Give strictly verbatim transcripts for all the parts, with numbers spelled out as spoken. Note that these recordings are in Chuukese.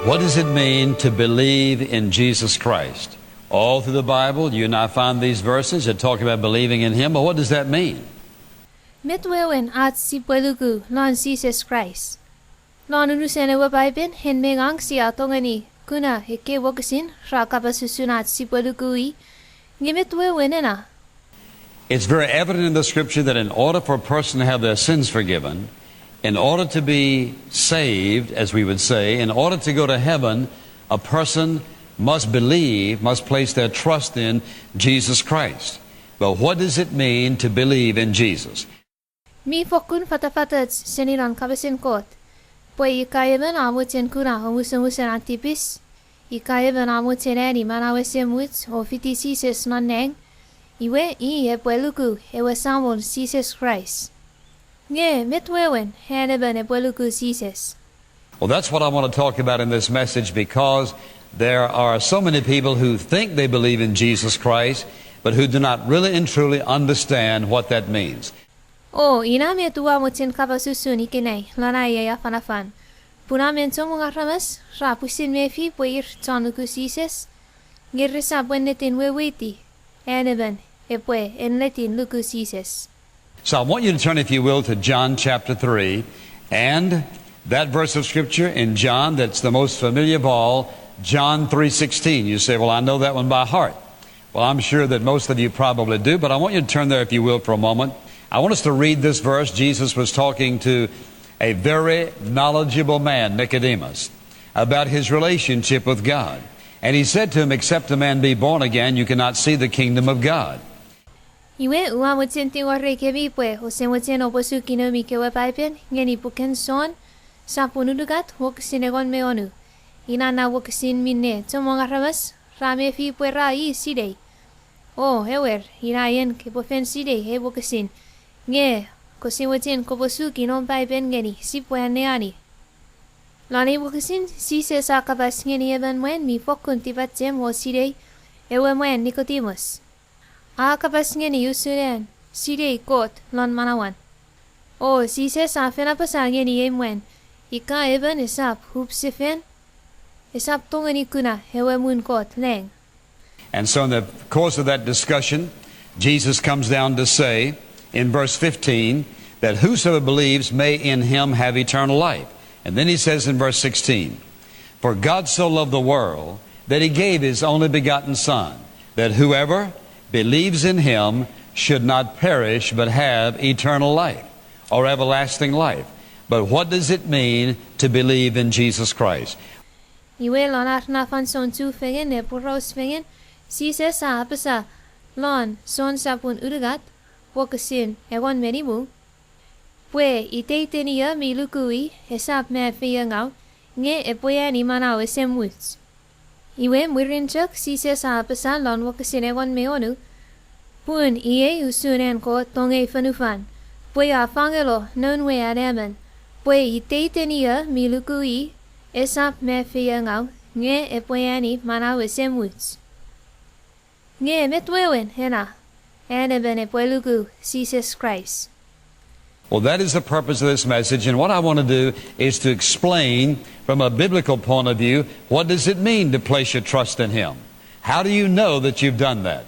What does it mean to believe in Jesus Christ? All through the Bible, you and I find these verses that talk about believing in Him, but what does that mean? Met wewen ach sipwe luku non Jises Kraist? Non unusen ewe Paipen, en me ngang sia tongeni kuna ekkei wokisin ra kapas usun ach sipwe luku i, nge met wewen ena? It's very evident in the scripture that in order for a person to have their sins forgiven, in order to be saved, as we would say, in order to go to heaven, a person must believe, must place their trust in Jesus Christ. But what does it mean to believe in Jesus? Mi fokkun fatafatoch seni non kapasen Kot pwe ika emon a mochen kuna omusomusen an tipis, ika emon a mochen ani manau esemuch o fiti Jises non nang, iwe i epwe luku ewe Samon Jises Kraist. Nge met wewen an emon epwe luku Jises? Well, that's what I want to talk about in this message, because there are so many people who think they believe in Jesus Christ, but who do not really and truly understand what that means. O ina met ua mochen kapas usun ikenai lon ai ei afanafan. Pun a men chommong aramas ra pwisin mefi pwe ir chon luku Jises, nge resap ennetin weweiti an emon epwe ennetin luku Jises. So I want you to turn, if you will, to John chapter three, and that verse of scripture in John that's the most familiar of all, John three sixteen. You say, "Well, I know that one by heart." Well, I'm sure that most of you probably do, but I want you to turn there, if you will, for a moment. I want us to read this verse. Jesus was talking to a very knowledgeable man, Nicodemus, about his relationship with God. And he said to him, "Except a man be born again, you cannot see the kingdom of God." Iwe, ua mochen tingorei kemi pwe ouse mochen oupwe suki noumi kewe Paipen ngeni puken John, sapun unungat, wokisin engon me wonu. Ina na wokisin minne chommong aramas ra mefi pwe ra i sinei. O ewer, ina en kopwe fen sinei ei wokisin, nge kose mochen kopwe suki noum Paipen ngeni sipwe anneani. Lon ei wokisin, Jises a kapas ngeni emon mwan mi fokkun tipachem o sinei, ewe mwan Nikotimus. A kapas ngeni usun an sinei Kot lon manauan. O Jises a fen apasa ngeni ei mwan, ika emon esap up sefan, esap tongeni kuna ewe muun Kot lang. And so, in the course of that discussion, Jesus comes down to say in verse fifteen that whosoever believes may in him have eternal life. And then he says in verse sixteen, "For God so loved the world that he gave his only begotten Son, that whoever believes in him should not perish but have eternal life," or everlasting life. But what does it mean to believe in Jesus Christ? Iwe lon ar na fansoun chufengen ne poraus fengen, Jises a apasa lon John sapun unungat, wokisin engon me nimu, pwe iteiten io mi luku i esap me feiengau, nge epwe ani manau esemuch. Iwe mwirin chok Jises a apasa lon wokisin engon me wonu, pun iei usun an Kot tongei fonufan, pwe a fangeno noun we anaemon, pwe iteiten io mi luku i esap me feiengau, nge epwe ani manau esemuch. Nge met wewen ena, an emon epwe luku Jises Kraist? Well, that is the purpose of this message, and what I want to do is to explain from a biblical point of view, what does it mean to place your trust in Him? How do you know that you've done that?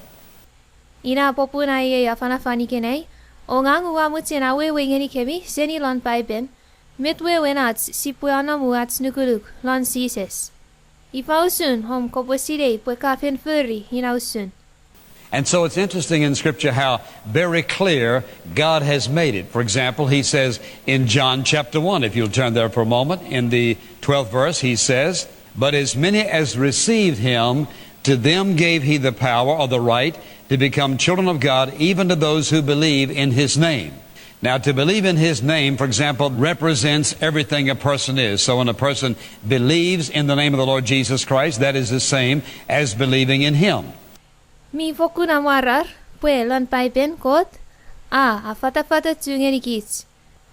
Ina popun ai ei afanafan ikenai, o ngang ua mochen awewe ngenikemi seni lon Paipen, met wewen ach sipwe anomu ach nukunuk lon Jises. Ifa usun om kopwe sinei pwe ka fen fori ina usun? And so it's interesting in Scripture how very clear God has made it. For example, he says in John chapter one, if you'll turn there for a moment, in the twelfth verse, he says, "But as many as received him, to them gave he the power or the right to become children of God, even to those who believe in his name." Now, to believe in his name, for example, represents everything a person is. So when a person believes in the name of the Lord Jesus Christ, that is the same as believing in him. Mi fokkun amwarar pwe lon Paipen Kot a afatafatochu ngenikich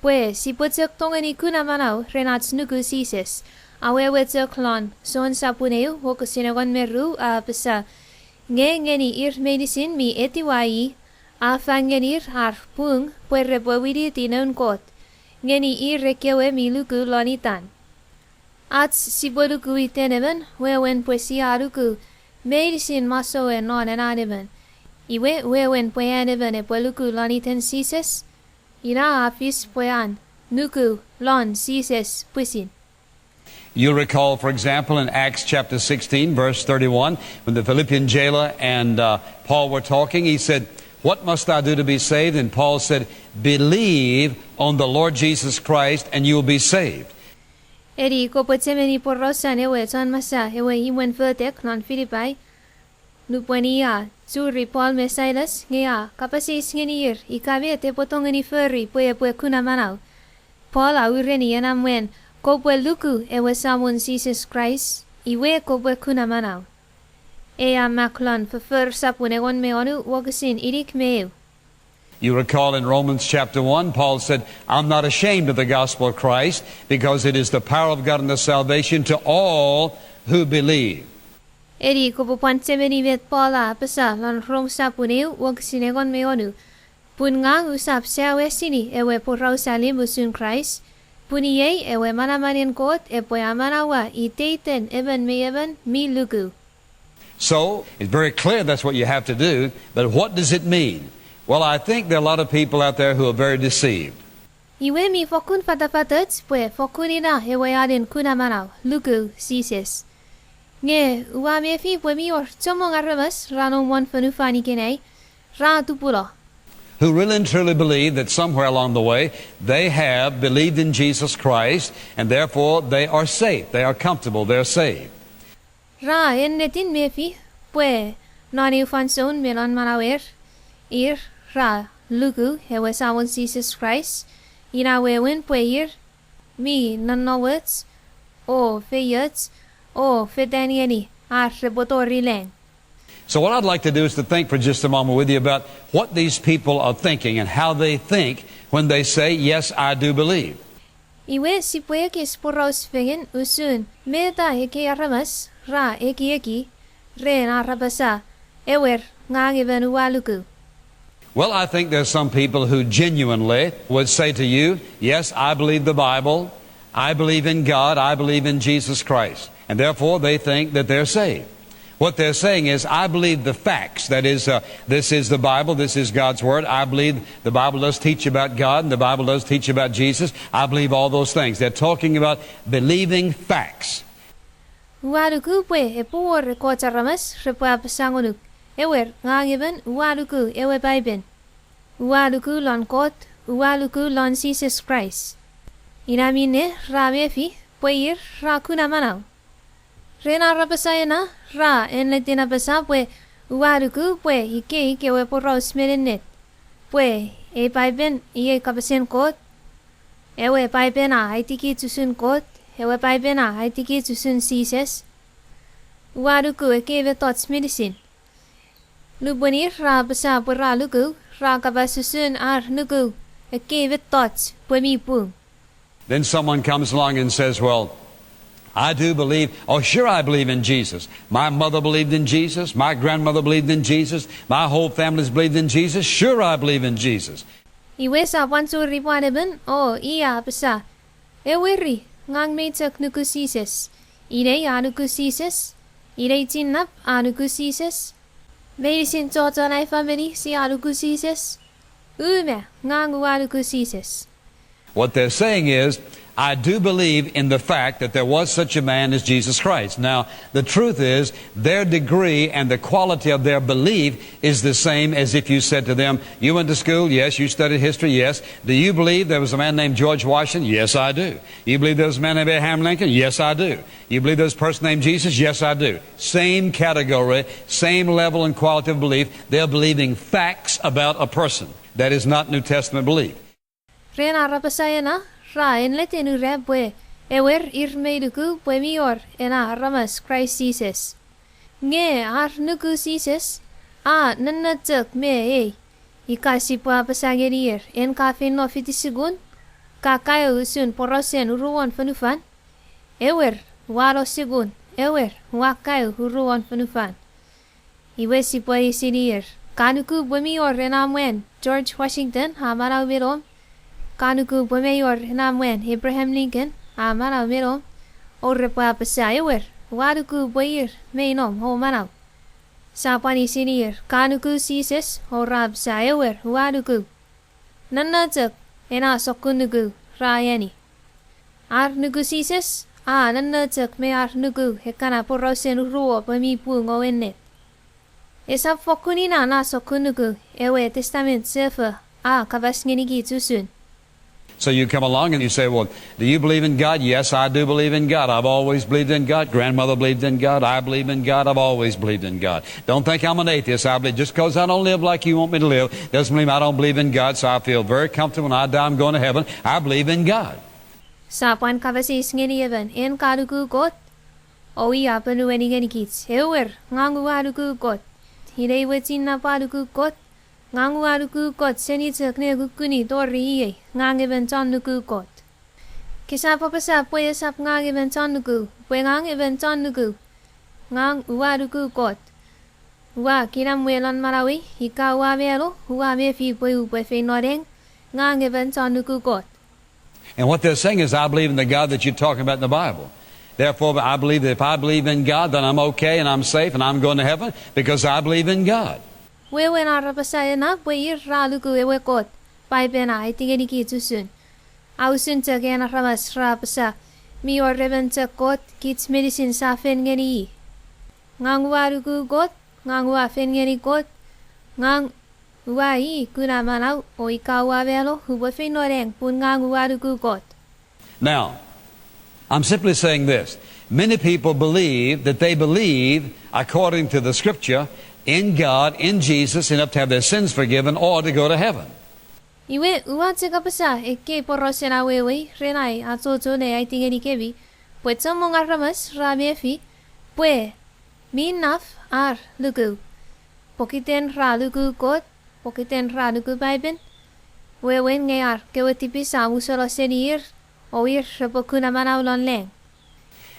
pwe sipwe chok tongeni kuna manau ren ach nuku Jises. Awewe chok lon John sapun eu wokisin engon me ru a apasa, nge ngeni ir meinisin mi etiwa i, a fang ngenir ar pung pwe repwe winiti noun Kot, ngeni ir ekkewe mi luku lon itan. Ach sipwe luku iten emon, wewen pwe sia luku meinisin masouen non ena emon. Iwe, wewen pwe an emon epwe luku lon iten Jises, ina a fis pwe an nuku lon Jises pwisin. You recall, for example, in Acts chapter sixteen, verse thirty-one, when the Philippian jailer and uh, Paul were talking, he said, "What must I do to be saved?" And Paul said, "Believe on the Lord Jesus Christ and you will be saved." Eri kopwe chemeni porausan ewe chon masa ewe imwen fotek non Filipai, nupwen i a churi Paul me Silas nge a kapas eis ngenir ika met epwe tongeni fori pwe epwe kuna manau. Paul a ureni ena mwan, kopwe luku ewe Samon Jises Kraist, iwe kopwe kuna manau. Ei a mak lon Foffor sapun engon me wonu wokisin inik me eu. You recall in Romans chapter one, Paul said, "I'm not ashamed of the gospel of Christ, because it is the power of God unto salvation to all who believe." Eni kopwe pwan chemeni met Paul a apasa lon Rom sapun eu wokisin engon me wonu. Pun ngang usap sawesini ewe poraus allim usun Kraist, pun iei ewe manamanen Kot epwe amanaua iteiten emon me emon mi luku. So, it's very clear that's what you have to do, but what does it mean? Well, I think there are a lot of people out there who are very deceived. Iwe mi fokkun fatafatoch pwe fokkun ina ewe anen kuna manau, luku Jises. Nge ua mefi pwe mi wor chommong aramas ra nom won fonufan ikenai, ra tupuno. Who really and truly believe that somewhere along the way they have believed in Jesus Christ and therefore they are safe, they are comfortable, they're saved. Ra ennetin mefi pwe non eu fansoun me non manauer, ir ra luku ewe Samon Jises Kraist, ina wewen pwe ir mi nonnowoch, o feioch, o fetanieni ar repwe tori lang. So what I'd like to do is to think for just a moment with you about what these people are thinking and how they think when they say, "Yes, I do believe." Iwe sipwe ekis poraus fengen usun meta ekkei aramas ra ekieki ren ar apasa, ewer, ngang emon ua luku. Well, I think there's some people who genuinely would say to you, "Yes, I believe the Bible, I believe in God, I believe in Jesus Christ," and therefore they think that they're saved. What they're saying is, "I believe the facts. That is, uh, this is the Bible, this is God's Word. I believe the Bible does teach about God, and the Bible does teach about Jesus. I believe all those things." They're talking about believing facts. Ua luku pwe epwe wor ekkoch aramas repwe apasa ngonuk, ewer, ngang emon ua luku ewe Paipen. Ua luku lon Kot, ua luku lon Jises Kraist. Ina minne ra mefi pwe ir ra kuna manau. Ren ar apasa ena, ra ennetin apasa pwe ua luku pwe ikei ekkewe poraus mi ennet, pwe ei Paipen iei kapasen Kot, ewe Paipen a aitikich usun Kot, ewe Paipen a aitikich usun Jises. Ua luku ekkei mettoch meinisin. Nupwen ir ra apasa pwe ra luku, ra kapas usun ar nuku ekkei mettoch pwe mi pung. Then someone comes along and says, "Well, I do believe, oh, sure I believe in Jesus. My mother believed in Jesus. My grandmother believed in Jesus. My whole family's believed in Jesus. Sure I believe in Jesus." Iwe sia pwan churi pwan emon o i a apasa, eweri, ngang mei chok nuku Jises. Inei a nuku Jises. Inei chinnap a nuku Jises. Meinisin chochon ai famini sia nuku Jises. Uma, ngang ua nuku Jises. What they're saying is, "I do believe in the fact that there was such a man as Jesus Christ." Now, the truth is, their degree and the quality of their belief is the same as if you said to them, "You went to school? Yes. You studied history? Yes. Do you believe there was a man named George Washington?" "Yes, I do." "You believe there was a man named Abraham Lincoln?" "Yes, I do." "You believe there was a person named Jesus?" "Yes, I do." Same category, same level and quality of belief. They're believing facts about a person. That is not New Testament belief. Ren ar apasa ena, ra ennetin ura pwe ewer, ir mei nuku pwe mi wor ena aramas Kraist Jises. Nge ar nuku Jises a nonno chok me ei, ika sipwe apasa ngenir, en ka feino fiti sukun, ka kaeo usun porausen uruon fonufan? Ewer, ua no sukun. Ewer, ua kaeo uruon fonufan. Iwe sipwe eisinir, ka nuku pwe mi wor ena mwan George Washington a manau me nom? Ka nuku pwe mei wor ena mwan Abraham Lincoln a manau me nom? O repwe apasa, ewer, ua nuku pwe ir mei nom o manau. Sia pwan isinir, ka nuku Jises? O ra apasa, ewer, ua nuku. Nonno chok, ena sokkun nuku ra ani. Ar nuku Jises a nonno chok me ar nuku ekkana porausen uruo pwe mi pung o ennet. Esap fokkun ina na sokkun nuku ewe Testament Sefo a kapas ngenikich usun. So you come along and you say, "Well, do you believe in God?" "Yes, I do believe in God. I've always believed in God. Grandmother believed in God. I believe in God. I've always believed in God. Don't think I'm an atheist. I believe just 'cause I don't live like you want me to live doesn't mean I don't believe in God, so I feel very comfortable. When I die, I'm going to heaven. I believe in God." Sia pwan kapas eis ngeni emon, en ka nuku Kot? O i a ponueni ngenikich, ewer, ngang ua nuku Kot. Inei we chinnap a nuku Kot. Ngang ua nuku Kot seni chok ne kukkuni tori iei, ngang emon chon nuku Kot. Kesap apasa pwe esap ngang emon chon nuku, pwe ngang emon chon nuku. Ngang ua nuku Kot. Ua kinamwe lon manauei, ika ua mano, ua mefi pwe upwe feino nang, ngang emon chon nuku Kot. And what they're saying is, "I believe in the God that you're talking about in the Bible. Therefore, I believe that if I believe in God, then I'm okay and I'm safe and I'm going to heaven because I believe in God." Wewen ar apasa ena pwe ir ra nuku ewe Kot Paipen a aiti ngenikich usun. A usun chok en aramas ra apasa, mi wor emon chok Kot, kich meinisin sia fen ngeni i. Ngang ua nuku Kot, ngang ua fen ngeni Kot, ngang ua i kuna manau, o ika ua mano, upwe feino nang pun ngang ua nuku Kot. Now, I'm simply saying this. Many people believe that they believe, according to the scripture, in God, in Jesus, enough to have their sins forgiven or to go to heaven. Iwe, ua chok apasa ekkei porausen awewei ren ai achocho ne aiti ngenikemi, pwe chommong aramas ra mefi pwe mi naf ar nuku. Pokiten ra nuku Kot, pokiten ra nuku Paipen, wewen nge ar kewe tipis a musolo seni ir, o ir repwe kuna manau lon lang.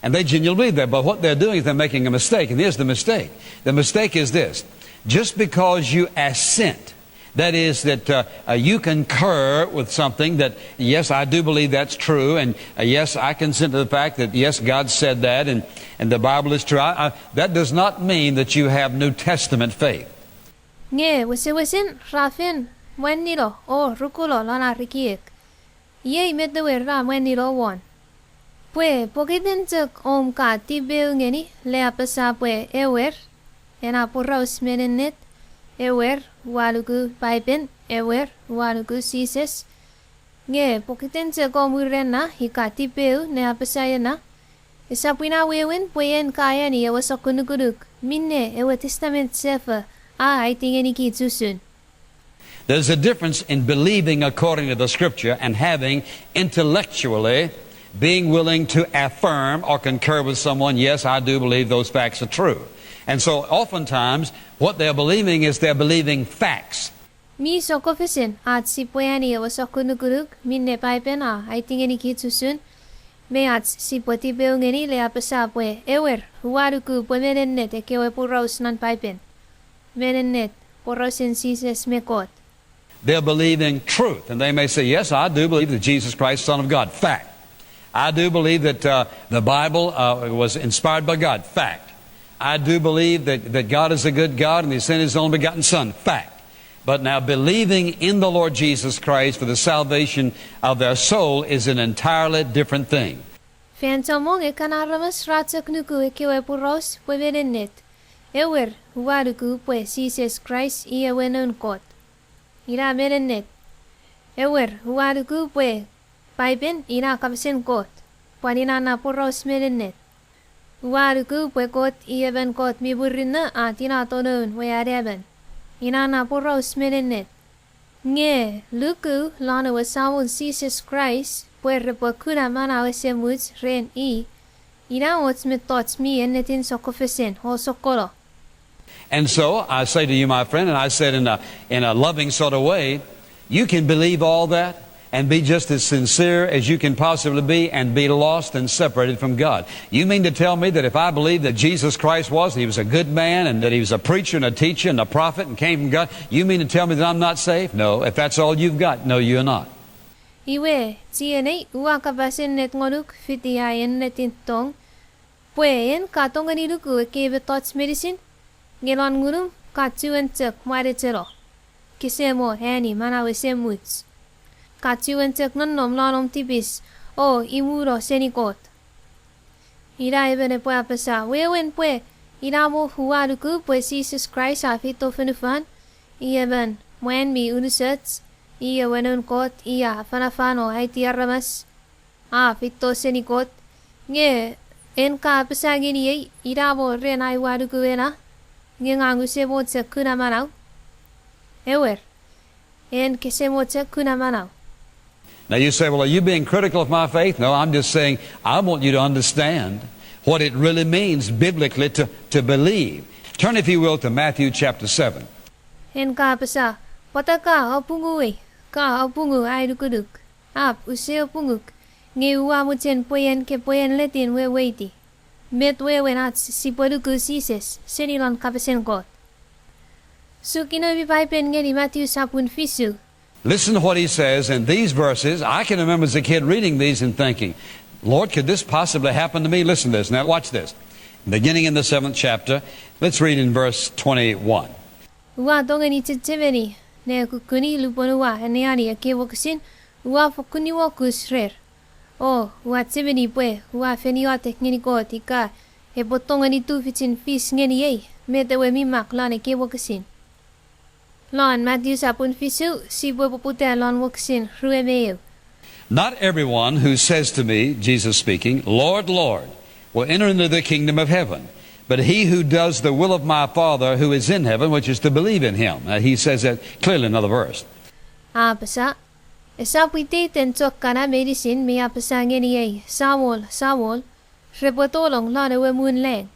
And they genuinely believe that, but what they're doing is they're making a mistake, and here's the mistake. The mistake is this. Just because you assent, that is, that, uh, uh, you concur with something that, "Yes, I do believe that's true, and, uh, yes, I consent to the fact that, yes, God said that, and, and the Bible is true," I, I, that does not mean that you have New Testament faith. Nge wesewesen ra fen mwanino o rukulo lon ar ekiek. Iei met ewe ra mwanino won. Pwe pokiten chok om ka tipeu ngeni le apasa pwe ewer, ena poraus mi ennet, ewer, ua nuku Paipen, ewer, ua nuku Jises. Nge pokiten chok om urenna ika tipeu ne apasa ena, esap ina wewen pwe en ka ani ewe sokkun nukunuk minne ewe Testament Sefo a aiti ngenikich usun. There's a difference in believing according to the scripture and having intellectually being willing to affirm or concur with someone, "Yes, I do believe those facts are true." And so oftentimes, what they're believing is they're believing facts. Mi sokkofesen ach sipwe ani ewe sokkun nukunuk minne Paipen a aiti ngenikich usun, me ach sipwe tipeu ngeni le apasa pwe ewer, ua nuku pwe mi ennet ekkewe poraus non Paipen. Mi ennet, porausen Jises me Kot. They'll believe in truth, and they may say, "Yes, I do believe that Jesus Christ, Son of God, fact. I do believe that, uh, the Bible, uh, was inspired by God, fact. I do believe that, that God is a good God and He sent His only begotten Son, fact." But now believing in the Lord Jesus Christ for the salvation of their soul is an entirely different thing. Fan chommong ekkana aramas ra chok nuku ekkewe poraus pwe mi ennet. Ewer, ua nuku pwe Jises Kraist i ewe Noun Kot. Ina mi ennet. Ewer, ua nuku pwe Paipen ina kapasen Kot, pwan ina na poraus mi ennet. Ua nuku pwe Kot i emon Kot mi murinno a tinato noun we anaemon. Ina na poraus mi ennet. Nge luku lon ewe Samon Jises Kraist pwe repwe kuna manau esemuch ren i, ina och mettoch mi ennetin sokkofesen o sokkono. And so I say to you, my friend, and I said in a, in a loving sort of way, you can believe all that and be just as sincere as you can possibly be and be lost and separated from God. You mean to tell me that if I believe that Jesus Christ was, he was a good man, and that he was a preacher and a teacher and a prophet and came from God, you mean to tell me that I'm not saved? No, if that's all you've got, no, you're not. Iwe, chienei, ua kapas ennet ngonuk fiti ai ennetin tong, pwe en ka tongeni luku ekkei mettoch meinisin, nge lon ngunum ka chuen chok mwanecheno, kese mo ani manau esemuch. Ka chuen chok nonnom lon om tipis o imuno seni Kot. Ina emon epwe apasa, wewen pwe, ina mo ua nuku pwe Jises Kraist a feito fonufan, i emon mwan mi unusoch, i ewe Noun Kot, i a afanafan o aiti aramas, a feito seni Kot, nge en ka apasa ngeniei, ina mo ren ai ua nuku ena, nge ngang use mo chok kuna manau. Ewer, en kese mo chok kuna manau. Now you say, "Well, are you being critical of my faith?" No, I'm just saying I want you to understand what it really means biblically to, to believe. Turn, if you will, to Matthew chapter seven. En ka apasa, pwata ka apungu ei, ka apungu ai nukunuk? Ap, use apunguk, nge ua mochen pwe en kepwe enletin weweiti met wewen ach sipwe nuku Jises seni lon kapasen Kot. Sukino mi Paipen ngeni Matthew sopun fisu. Listen to what he says in these verses. I can remember as a kid reading these and thinking, "Lord, could this possibly happen to me?" Listen to this. Now watch this. Beginning in the seventh chapter, let's read in verse twenty-one. Ua tongeni chechemeni ne kukkuni lupwen ua anneani ekkei wokisin, ua fokkun niwokus rer. O ua chemeni pwe ua fen iotek ngeni Kot ika epwe tongeni tufichin fis ngeniei met ewe mi mak lon ekkei wokisin. Lon Matthew sopun fisu, sipwe poputa lon wokisin rue me eu. Not everyone who says to me, Jesus speaking, "Lord, Lord," will enter into the kingdom of heaven, but he who does the will of my Father who is in heaven, which is to believe in him. Now, he says that clearly in another verse. A apasa, esap iteiten chok kana meinisin mi apasa ngeniei, Samol, Samol, repwe tolong lon ewe muun lang,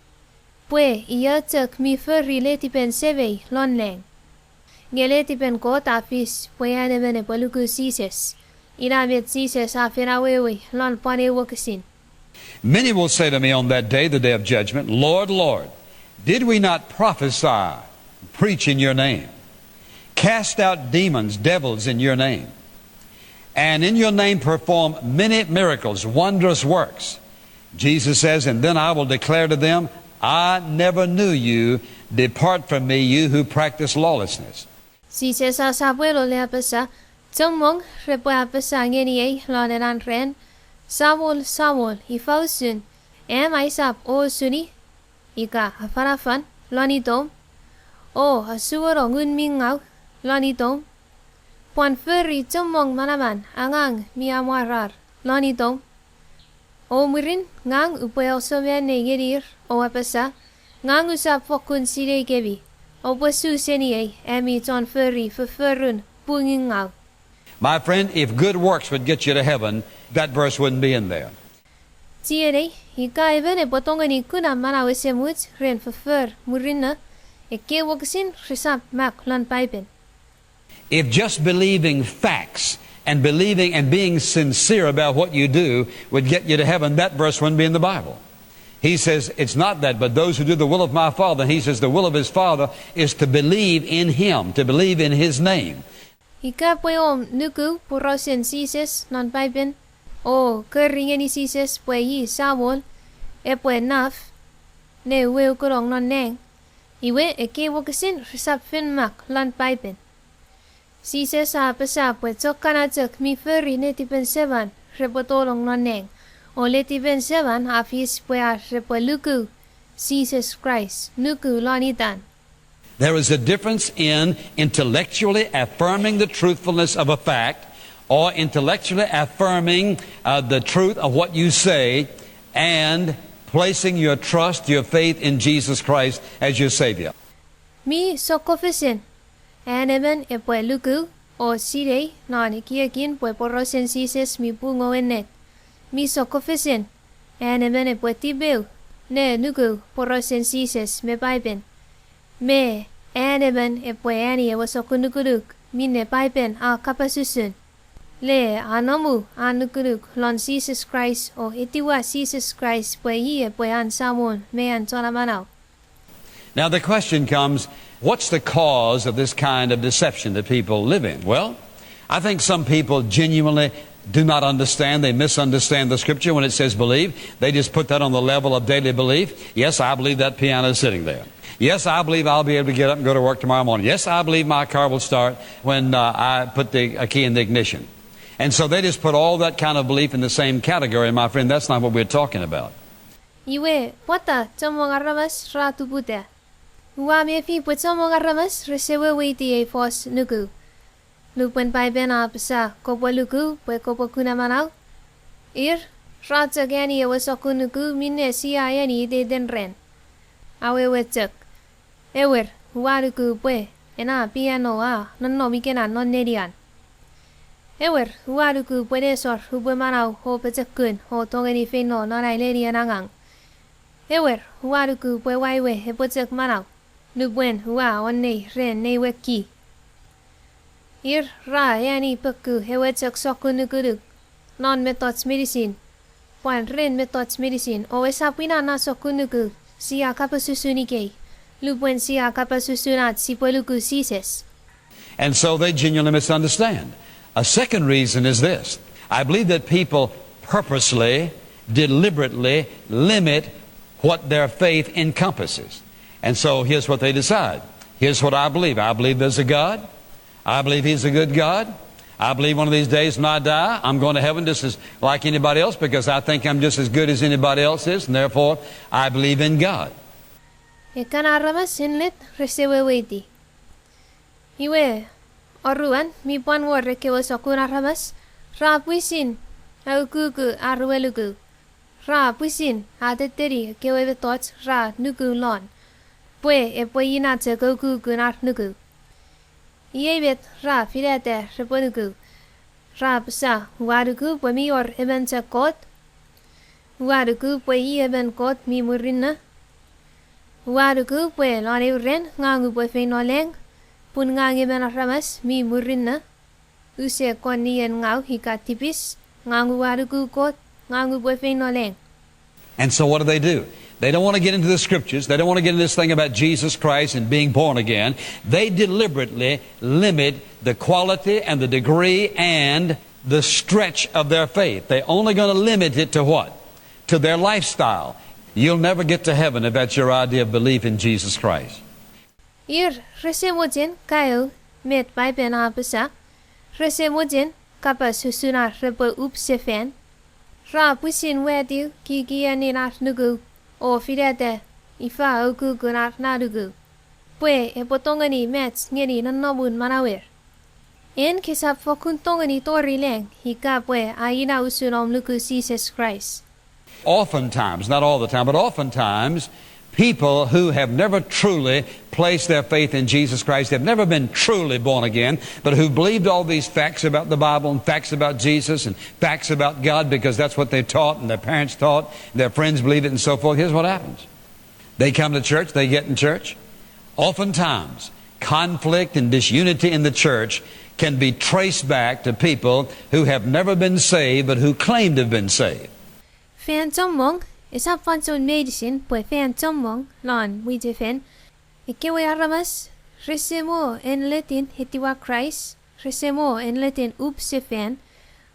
pwe io chok mi fori letipen Semei lon lang. Nge letipen Kot a fis pwe an emon epwe luku Jises. Ina met Jises a fen awewe lon pwan ei wokisin. Many will say to me on that day, the day of judgment, "Lord, Lord, did we not prophesy, preach in your name, cast out demons, devils in your name, and in your name perform many miracles, wondrous works?" Jesus says, "And then I will declare to them, I never knew you. Depart from me, you who practice lawlessness." Jises a sapwelo le apasa, chommong repwe apasa ngeniei lon enan ran, Samol, Samol, ifa usun, am aisap osuni, ika afanafan lon itom, o asuwono ngun mi ngau lon itom, pwan fori chommong manaman angang mi amwarar lon itom. O mwirin ngang upwe osomanei ngenir o apasa, ngang usap fokkun sinei kemi, oupwe su seniei ami chon fori fofforun pungingau. My friend, if good works would get you to heaven, that verse wouldn't be in there. Chienei, ika emon epwe tongeni kuna manau esemuch ren foffor murinno, ekkei wokisin resap mak lon Paipen. If just believing facts and believing and being sincere about what you do would get you to heaven, that verse wouldn't be in the Bible. He says, "It's not that, but those who do the will of my Father." He says the will of his Father is to believe in him, to believe in his name. Ika pwe om nuku porausen Jises non Paipen, o kori ngeni Jises pwe i Samol, epwe naf ne uweukunong non nang, iwe ekkei wokisin resap fen mak lon Paipen. Jises a apasa pwe chok kana chok mi fori netipen Seman repwe tolong non nang, o netipen Seman a fis pwe ar repwe luku Jises Kraist, nuku lon itan. There is a difference in intellectually affirming the truthfulness of a fact or intellectually affirming, uh, the truth of what you say and placing your trust, your faith in Jesus Christ as your Savior. Mi sokkofesen an emon epwe luku o sinei non ekiekin pwe porausen Jises mi pung o ennet. Mi sokkofesen an emon epwe tipeu ne nuku porausen Jises me Paipen, me an emon epwe ani ewe sokkun nukunuk minne Paipen a kapas usun, le anomu an nukunuk lon Jises Kraist o etiwa Jises Kraist pwe i epwe an Samol me an Chon Amanau. Now the question comes, what's the cause of this kind of deception that people live in? Well, I think some people genuinely do not understand. They misunderstand the scripture when it says believe. They just put that on the level of daily belief. Yes, I believe that piano is sitting there. Yes, I believe I'll be able to get up and go to work tomorrow morning. Yes, I believe my car will start when uh, I put the a key in the ignition. And so they just put all that kind of belief in the same category. And my friend, that's not what we're talking about. Iwe, pwata chommong aramas ra tuputa? Ua mefi pwe chommong aramas rese weweiti ei fos nuku. Lupwen Paipen a apasa kopwe luku pwe kopwe kuna manau, ir ra chok ani ewe sokkun nuku minne sia ani iteiten ran. Awewe chok, ewer, ua nuku pwe ena piano a nonnom ikena non nenian. Ewer, ua nuku pwe nesor upwe manau o pochokun o tongeni feino non ai nenien angang. Ewer, ua nuku pwe waiwe epwe chok manau nupwen ua onnei ren nei we ki. Ir ra ani poku ewe chok sokkun nukunuk non mettoch meinisin, pwan ren mettoch meinisin, o esap ina na sokkun nuku sia kapas usun ikei, lupwen sia kapas usun ach sipwe luku Jises. And so they genuinely misunderstand. A second reason is this. I believe that people purposely, deliberately limit what their faith encompasses. And so here's what they decide. Here's what I believe. I believe there's a God. I believe he's a good God. I believe one of these days when I die, I'm going to heaven just as like anybody else because I think I'm just as good as anybody else is, and therefore I believe in God. Ekkana aramas enlet rese weweiti. Iwe, oruan, mi pwan wor ekkewe sokkun aramas ra pwisin aukuku ar we luku. Ra pwisin atetteni ekkewe mettoch ra nuku lon, pwe epwe ina chok aukukun ar nuku. Iei met ra finata repwe nuku. Ra apasa, ua nuku pwe mi wor emon chok Kot. Ua nuku pwe i emon Kot mi murinno. Ua nuku pwe lon eu ran ngang upwe feino lang, pun ngang emon aramas mi murinno. Use kon nien ngaw ika tipis, ngang ua nuku Kot, ngang upwe feino lang. And so what do they do? They don't want to get into the scriptures. They don't want to get into this thing about Jesus Christ and being born again. They deliberately limit the quality and the degree and the stretch of their faith. They're only going to limit it to what? To their lifestyle. You'll never get to heaven if that's your idea of belief in Jesus Christ. Ir rese mochen kaeo met Paipen a apasa, rese mochen kapas usun ar repwe up sefan, ra pwisin watiw kikienin ar nuku, o finata ifa ukukun ar na nuku, pwe epwe tongeni mach ngeni nonnomun manauer. En kesap fokkun tongeni tori lang ika pwe a ina usun om nuku Jises Kraist. Oftentimes, not all the time, but oftentimes, people who have never truly placed their faith in Jesus Christ, have never been truly born again, but who believed all these facts about the Bible and facts about Jesus and facts about God because that's what they taught and their parents taught, and their friends believed it and so forth, here's what happens. They come to church, they get in church. Oftentimes, conflict and disunity in the church can be traced back to people who have never been saved but who claim to have been saved. Fan chommong, esap fansoun meinisin pwe fan chommong non mwichefen, ekkewe aramas rese mo enletin etiwa Kraist, rese mo enletin up sefan,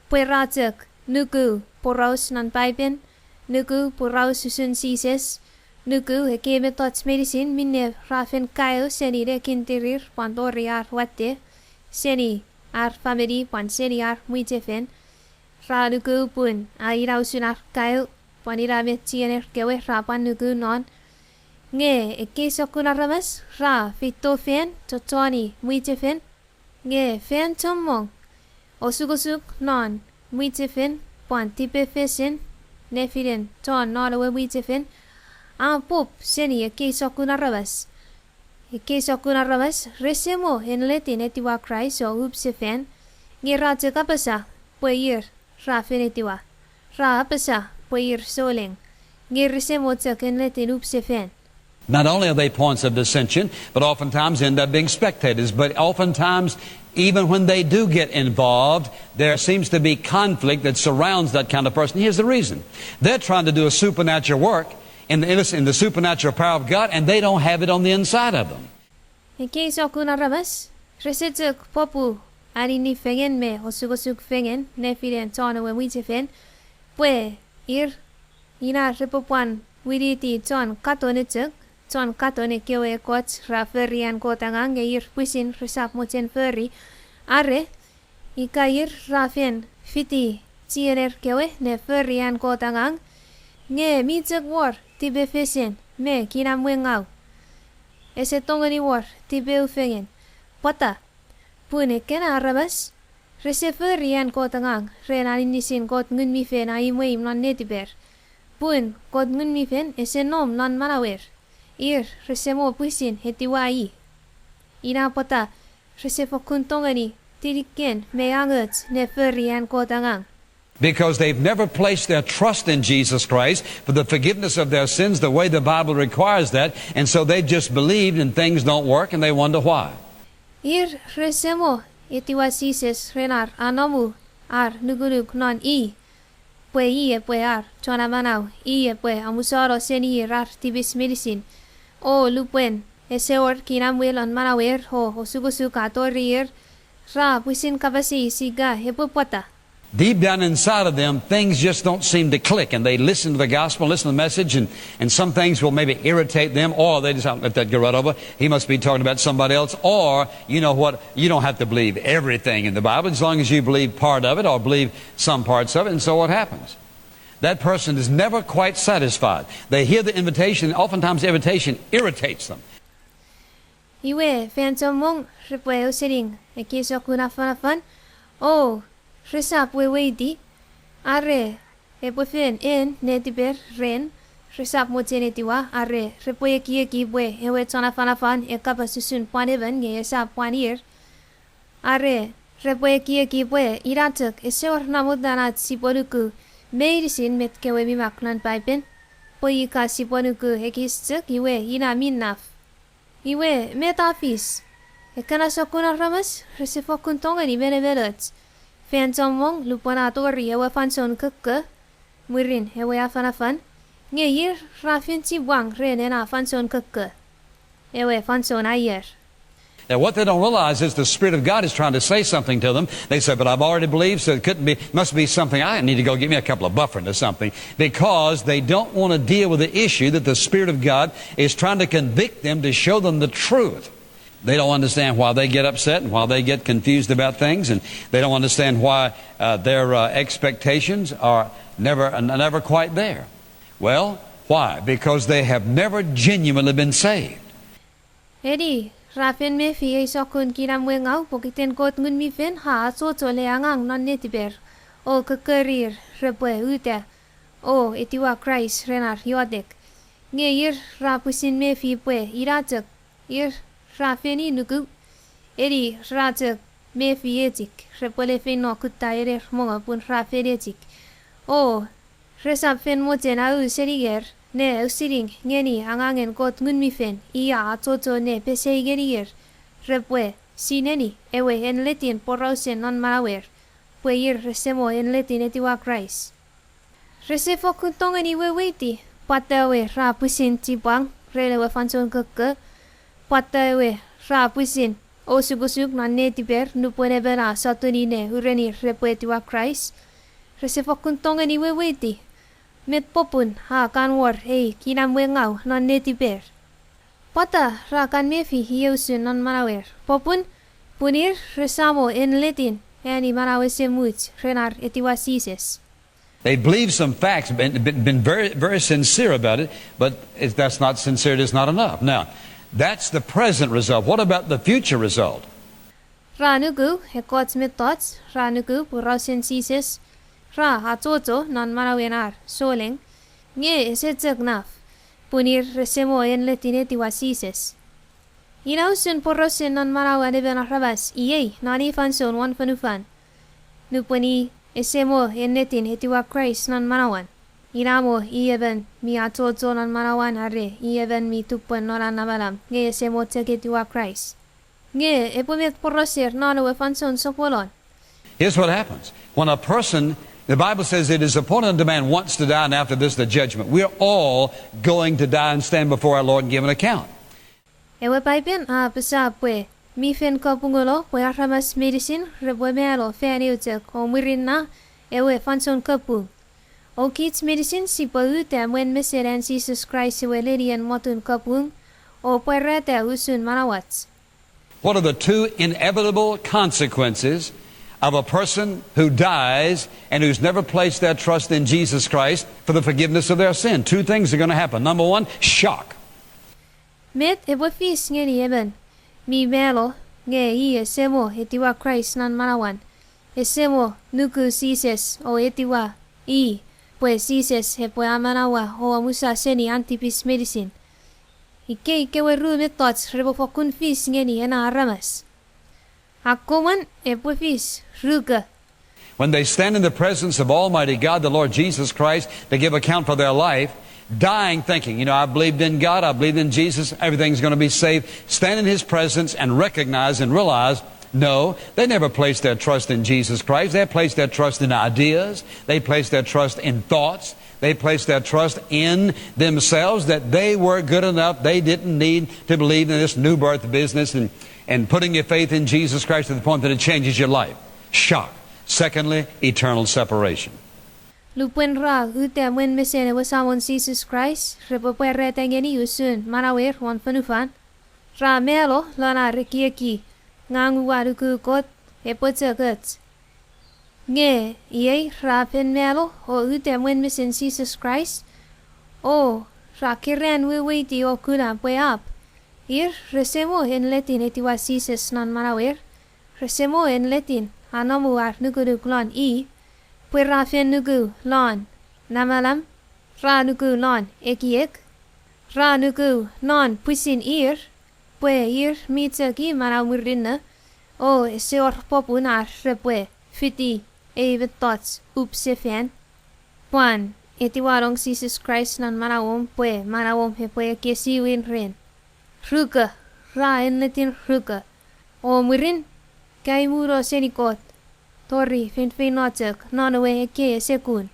pwe ra chok nuku poraus non Paipen, nuku poraus usun Jises, nuku ekkei mettoch meinisin minne ra fen kaeo seni nekintirir pwan tori ar watte, seni ar famini pwan seni ar mwichefen. Ra nuku pun a ina usun ar kaeo, pwan ina met chiener kewe ra pwan nuku non. Nge ekkei sokkun aramas ra feito fan chochoni mwichefen, nge fan chommong osukosuk non mwichefen pwan tipefesen nefinen chon non ewe mwichefen a pop seni ekkei sokkun aramas. Ekkei sokkun aramas rese mo enletin etiwa Kraist o up sefan, nge ra chok apasa pwe ir ra fen etiwa. Ra apasa pwe ir souleng, nge rese mo chok enletin up sefan. Not only are they points of dissension, but oftentimes end up being spectators. But oftentimes, even when they do get involved, there seems to be conflict that surrounds that kind of person. Here's the reason. They're trying to do a supernatural work in the, in the supernatural power of God, and they don't have it on the inside of them. Ekkei sokkun aramas rese chok popu anini fengen me osukosuk fengen nefinen chon ewe mwichefen, pwe ir ina repwe pwan winiti chon katon chok, chon katon ekkewe ekkoch ra fori an Kot angang nge ir pwisin resap mochen fori, are ika ir ra fen fiti chiener kewe ne fori an Kot angang, nge mi chok wor tipefesen me kinamwengau. Ese tongeni wor tipeufengen. Pwata? Pun ekkena aramas rese fori an Kot angang ren aninisin Kot Ngun mi Fel a imweim non netiper. Pun Kot Ngun mi Fel ese nom non manauer. Ir rese mo pwisin etiwa i. Ina pwata rese fokkun tongeni tiniken me angoch ne fori an Kot angang. Because they've never placed their trust in Jesus Christ for the forgiveness of their sins the way the Bible requires that, and so they've just believed and things don't work and they wonder why. Ir rese mo etiwa Jises ren ar anomu ar nukunuk non i, pwe i epwe ar chon amanau, i epwe amusano seni ir ar tipis meinisin. O lupwen ese wor kinamwe non manauer o osukosuk a tori ir, ra pwisin kapas eis ika epwe pwata. Deep down inside of them, things just don't seem to click, and they listen to the gospel, listen to the message, and, and some things will maybe irritate them, or they just, "I'll let that go right over. He must be talking about somebody else," or, "You know what? You don't have to believe everything in the Bible as long as you believe part of it or believe some parts of it," and so what happens? That person is never quite satisfied. They hear the invitation, and oftentimes the invitation irritates them. Iwe, fan chommong repwe ausening ekkei sokkun afanafan, o resap weweiti, are epwe fen en netiper ren, resap mochen etiwa, are repwe ekieki pwe ewe chon afanafan e kapas usun pwan emon nge esap pwan ir, are repwe ekieki pwe ina chok ese wor namotan ach sipwe nuku meinisin met kewe mi mak non Paipen, pwe ika sipwe nuku ekis chok iwe ina mi naf. Iwe, met a fis? Ekkana sokkun aramas rese fokkun tongeni menemenoch. Fan chommong lupwen a tori ewe fansoun kokko, mwirin ewe afanafan, nge ir ra fen chipwang ren ena fansoun kokko, ewe fansoun aier. Now, what they don't realize is the Spirit of God is trying to say something to them. They say, "But I've already believed, so it couldn't be, must be something. I need to go get me a couple of Bufferin or something," because they don't want to deal with the issue that the Spirit of God is trying to convict them, to show them the truth. They don't understand why they get upset and why they get confused about things, and they don't understand why, uh, their, uh, expectations are never, uh, never quite there. Well, why? Because they have never genuinely been saved. Eni, ra fen mefi ei sokkun kinamwengau pokiten Kot Ngun mi Fel a achocho le angang non netiper, o kokkorir repwe uta, o etiwa Kraist ren ar iotek. Nge ir ra pwisin mefi pwe ina chok, ir ra fen nuku, eni ra chok mefi echik, repwe le feino kutta ener mongo pun ra fen echik. O resap fen mochen auseninger ne ausening ngeni angangen Kot Ngun mi Fel, i a achocho ne pesei ngenir repwe sineni ewe enletin porausen non manauer, pwe ir rese mo enletin etiwa Kraist. Rese fokkun tongeni weweiti pwata ewe ra pwisin chipwang ren ewe fansoun kokko, pwata ewe ra pwisin osukosuk non netiper nupwen emon a sotuni ne urenir repwe etiwa Kraist. Rese fokkun tongeni weweiti met popun a kan wor ei kinamwengau non netiper. Pwata ra kan mefi iei usun non manauer? Popun, pun ir rese mo enletin ani manau ese much ren ar etiwa Jises. They believe some facts, been, been, been very, very sincere about it, but if that's not sincerity, it's not enough. Now, that's the present result. What about the future result? Ra nuku ekkoch mettoch, ra nuku porausen Jises, ra achocho non manauen ar souleng, nge ese chok naf, pun ir rese mo enletin etiwa Jises. Ina usun porausen non manauan emon aramas iei non ei fansoun won fonufan, nupwen i ese mo enletin etiwa Kraist non manauan. Ina mo i emon mi achocho non manauan are i emon mi tupwen non an namanam nge ese mo chok etiwa Kraist. Nge epwe met porauser non ewe fansoun soponon? Here's what happens. When a person, the Bible says, "It is appointed unto man once to die, and after this the judgment." We are all going to die and stand before our Lord and give an account. Ewe Paipen a apasa pwe Mi fen kapunguno pwe aramas meinisin repwe mano fan eu chok o mwirin na ewe fansoun kapung. O kich meinisin sipwe uta mwen mesen an Jises Kraist ewe nenien motun kapung, o pwarata usun manauach. What are the two inevitable consequences of a person who dies and who's never placed their trust in Jesus Christ for the forgiveness of their sin? Two things are going to happen. Number one, shock. Met epwe fis ngeni emon mi mano nge i ese mo etiwa Kraist non manauan, ese mo nuku Jises o etiwa i pwe Jises epwe amanaua o amusa seni an tipis meinisin? Ikkei kewe ru mettoch repwe fokkun fis ngeni ena aramas. Akkomwan epwe fis ruko. When they stand in the presence of Almighty God, the Lord Jesus Christ, to give account for their life, dying thinking, you know, I believed in God, I believed in Jesus, everything's going to be saved. Stand in his presence and recognize and realize, no, they never placed their trust in Jesus Christ. They placed their trust in ideas. They placed their trust in thoughts. They placed their trust in themselves, that they were good enough. They didn't need to believe in this new birth business and, and putting your faith in Jesus Christ to the point that it changes your life. Shock. Secondly, eternal separation. Lupwen ra uta mwen mesen ewe Samon Jises Kraist, repwe pwarata ngeni usun manauer won fonufan. Ra mano lon ar ekieki, ngang ua nuku Kot, epwe chok och. Nge iei ra fen mano o uta mwen mesen Jises Kraist, o ra keran weweiti o kuna pwe ap, ir rese mo ennetin etiwa Jises non manauer, rese mo ennetin anomu ar nukunuk lon i, pwe ra fen nuku lon namalam, ra nuku lon ekiek, ra nuku lon pwisin ir, pwe ir mi chok i manau murinno, o ese wor popun ar repwe fiti ei mettoch up sefan, pwan etiwanong Jises Kraist non manauom pwe manauom epwe ekkesiwin ren. Ruko, ra ennetin ruko. O mwirin, kaimuno seni Kot, tori feinfeino chok non ewe ekkei ese kun.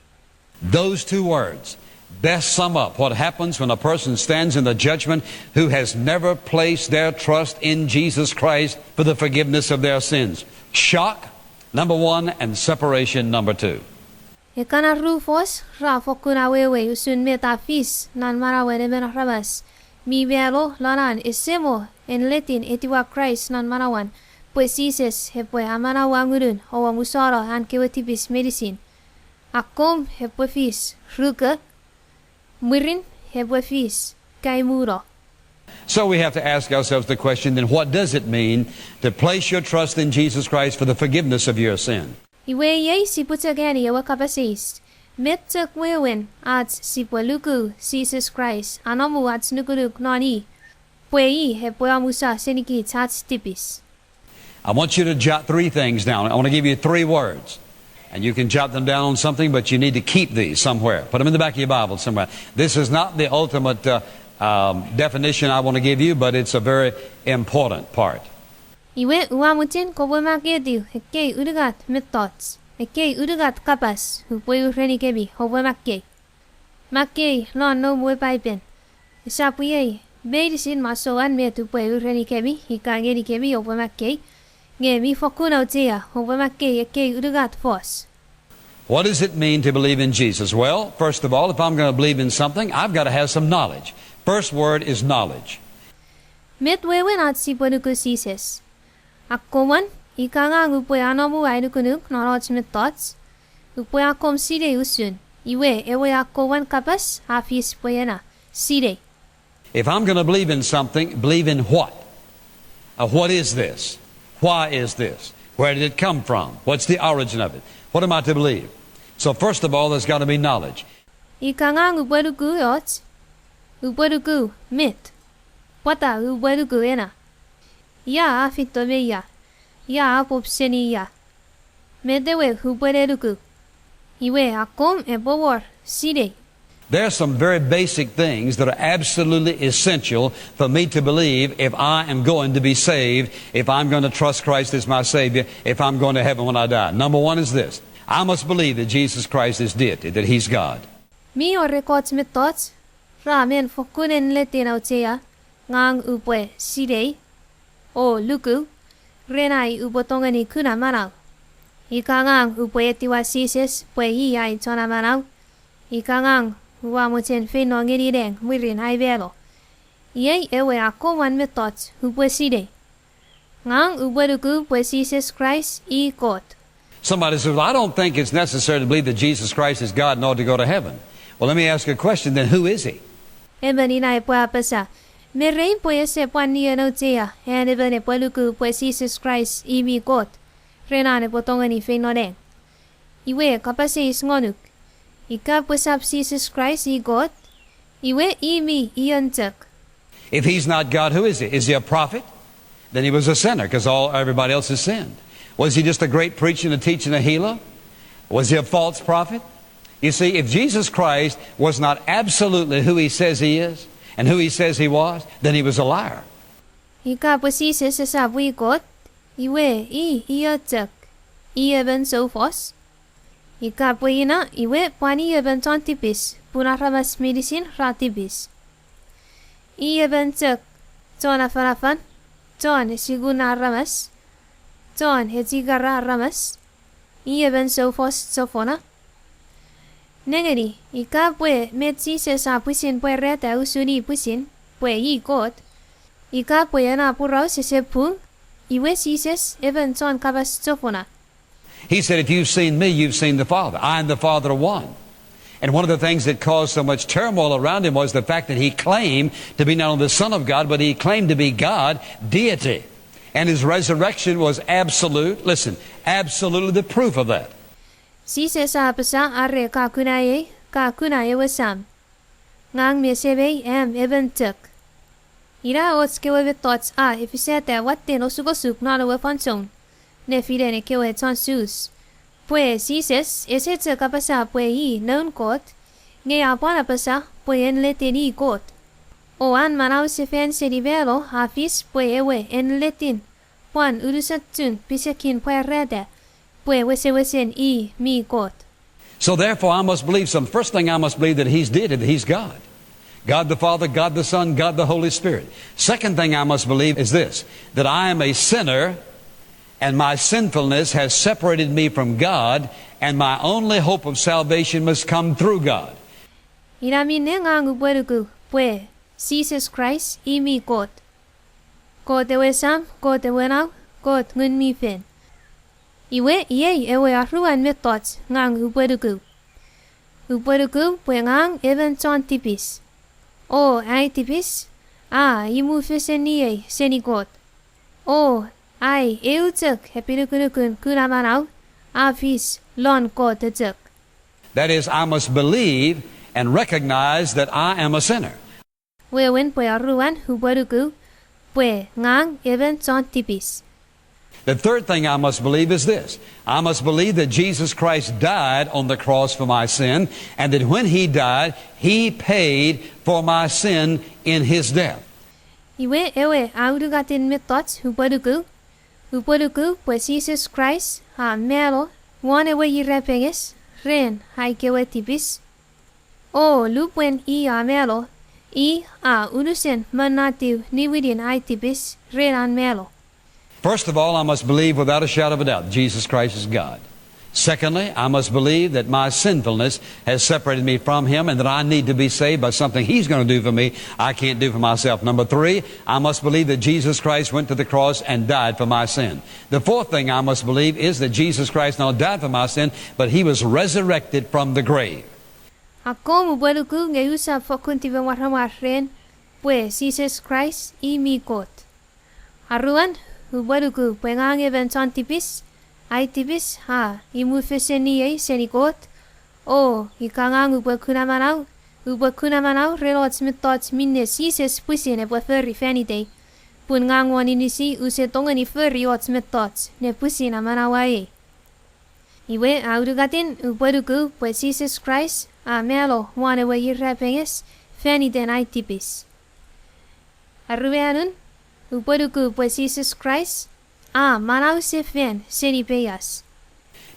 Those two words best sum up what happens when a person stands in the judgment who has never placed their trust in Jesus Christ for the forgiveness of their sins. Shock, number one, and separation, number two. Ekkana ru fos ra fokkun awewei usun met a fis non manauen emon aramas mi mano lon an ese mo ennetin etiwa Kraist non manauan, pwe Jises epwe amanaua ngunun o amusano an kewe tipis meinisin. Akkom epwe fis ruko, mwirin epwe fis kaimuno. So we have to ask ourselves the question, then, what does it mean to place your trust in Jesus Christ for the forgiveness of your sin? Iwe iei sipwe chok ani ewe kapas eis, met chok wewen ach sipwe luku Jises Kraist, anomu ach nukunuk non i, pwe i epwe amusa senikich ach tipis. I want you to jot three things down. I want to give you three words. And you can jot them down on something, but you need to keep these somewhere. Put them in the back of your Bible somewhere. This is not the ultimate uh, um, definition I want to give you, but it's a very important part. Iwe ua mochen kopwe makketiw ekkei unungat mettoch, ekkei unungat kapas upwe urenikemi oupwe makkei. Makkei non noum we Paipen. Esap iei meinisin masouan met upwe urenikemi ika ngenikemi oupwe makkei, nge mi fokkun auchea oupwe makkei ekkei unungat fos. What does it mean to believe in Jesus? Well, first of all, if I'm going to believe in something, I've got to have some knowledge. First word is knowledge. Met wewen ach sipwe nuku Jises? Akkomwan, ika ngang upwe anomu ai nukunuk non och mettoch, upwe akkom sinei usun. Iwe ewe akkomwan kapas a fis pwe ena, sinei. If I'm going to believe in something, believe in what? Uh, what is this? Why is this? Where did it come from? What's the origin of it? What am I to believe? So first of all, there's got to be knowledge. Ika ngang upwe nuku och, upwe nuku met? Pwata upwe nuku ena? Ia a feito me ia? Ia a pop seni ia? Met ewe upwe ne nuku? Iwe akkom epwe wor sinei. There are some very basic things that are absolutely essential for me to believe if I am going to be saved, if I'm going to trust Christ as my Savior, if I'm going to heaven when I die. Number one is this. I must believe that Jesus Christ is deity, that he's God. Mi wor ekkoch mettoch ra men fokkun ennetin auchea ngang upwe sinei. o luku, ren ai upwe tongeni kuna manau. Ika ngang upwe etiwa Jises pwe i ai Chon Amanau, ika ngang ua mochen feino ngeni nang mwirin ai mano, iei ewe akkomwan mettoch upwe sinei. Ngang upwe luku pwe Jises Kraist i Kot. Somebody says, "Well, I don't think it's necessary to believe that Jesus Christ is God in order to go to heaven." Well, let me ask you a question then, who is he? Emon ina epwe apasa, me rei pwe ese pwan ni auchea an emon epwe luku pwe Jises Kraist i mi Kot, ren an epwe tongeni feino nang. Iwe kapas eis ngonuk, ika pwe esap Jises Kraist i Kot, iwe i mi ion chok. If he's not God, who is he? Is he a prophet? Then he was a sinner, 'cause all, everybody else has sinned. Was he just a great preacher and a teacher and a healer? Was he a false prophet? You see, if Jesus Christ was not absolutely who he says he is and who he says he was, then he was a liar. Ika pwe Jises esap i Kot, iwe i ion chok, i emon soufos. Ika pwe ina, iwe pwan i emon chon tipis, pun aramas meinisin ra tipis. I emon chok chon afanafan, chon esikun aramas, chon echikara aramas, i emon soufos chofona. Nengeni, ika pwe met Jises a pwisin pwarata usun i pwisin, pwe i Kot, ika pwe ena poraus ese pung, iwe Jises emon chon kapas chofona. He said, "If you've seen me, you've seen the Father. I and the Father are one." And one of the things that caused so much turmoil around him was the fact that he claimed to be not only the Son of God, but he claimed to be God, deity. And his resurrection was absolute, listen, absolutely the proof of that. Jises a apasa, are ka kuna ei, ka kuna ewe Sam. Ngang me Semei am emon chok. Ina och kewe mettoch a efisata watten osukosuk non ewe fansoun nefinen ekkewe chon Jus, pwe Jises ese chok apasa pwe i noun Kot, nge a pwan apasa pwe enletin i Kot. O an manausefan seni mano a fis pwe ewe enletin pwan unusochun pisekin pwarata pwe wesewesen i mi Kot. So therefore, I must believe some, first thing I must believe that he's deity, that he's God. God the Father, God the Son, God the Holy Spirit. Second thing I must believe is this, that I am a sinner, and my sinfulness has separated me from God, and my only hope of salvation must come through God. Ina minne ngang upwe luku pwe Jises Kraist i mi Kot. Kot ewe Sam, Kot ewe Nau, Kot Ngun mi Fel. Iwe iei ewe aruan mettoch ngang upwe luku. Upwe luku pwe ngang emon chon tipis. O ai tipis a imufeseniei seni Kot. O ai eu chok epinukunukun kuna manau a fis lon Kot chok. That is, I must believe and recognize that I am a sinner. Wewen pwe aruan upwe luku pwe ngang emon chon tipis. The third thing I must believe is this. I must believe that Jesus Christ died on the cross for my sin, and that when he died, he paid for my sin in his death. Iwe ewe aunungatin mettoch upwe luku, upwe luku pwe Jises Kraist a mano won ewe irapenges ren ai kewe tipis. O lupwen i a mano, i a unusen monnatiw niwinin ai tipis ren an mano. First of all, I must believe without a shadow of a doubt Jesus Christ is God. Secondly, I must believe that my sinfulness has separated me from him and that I need to be saved by something he's gonna do for me I can't do for myself. Number three, I must believe that Jesus Christ went to the cross and died for my sin. The fourth thing I must believe is that Jesus Christ not only died for my sin, but he was resurrected from the grave. Akkom upwe luku nge usap fokkun tipemwaramwar ren pwe Jises Kraist i mi Kot. Aruan, upwe luku pwe ngang emon chon tipis, ai tipis a imufeseniei seni Kot, o ika ngang upwe kuna manau, upwe kuna manau ren och mettoch minne Jises pwisin epwe fori fan itei, pun ngang won inisi use tongeni fori och mettoch ne pwisin amanaua ei. Iwe aunungatin upwe luku pwe Jises Kraist a mano won ewe irapenges fan iten ai tipis. Aruanun, upwe luku pwe Jises Kraist a manausefan seni peias.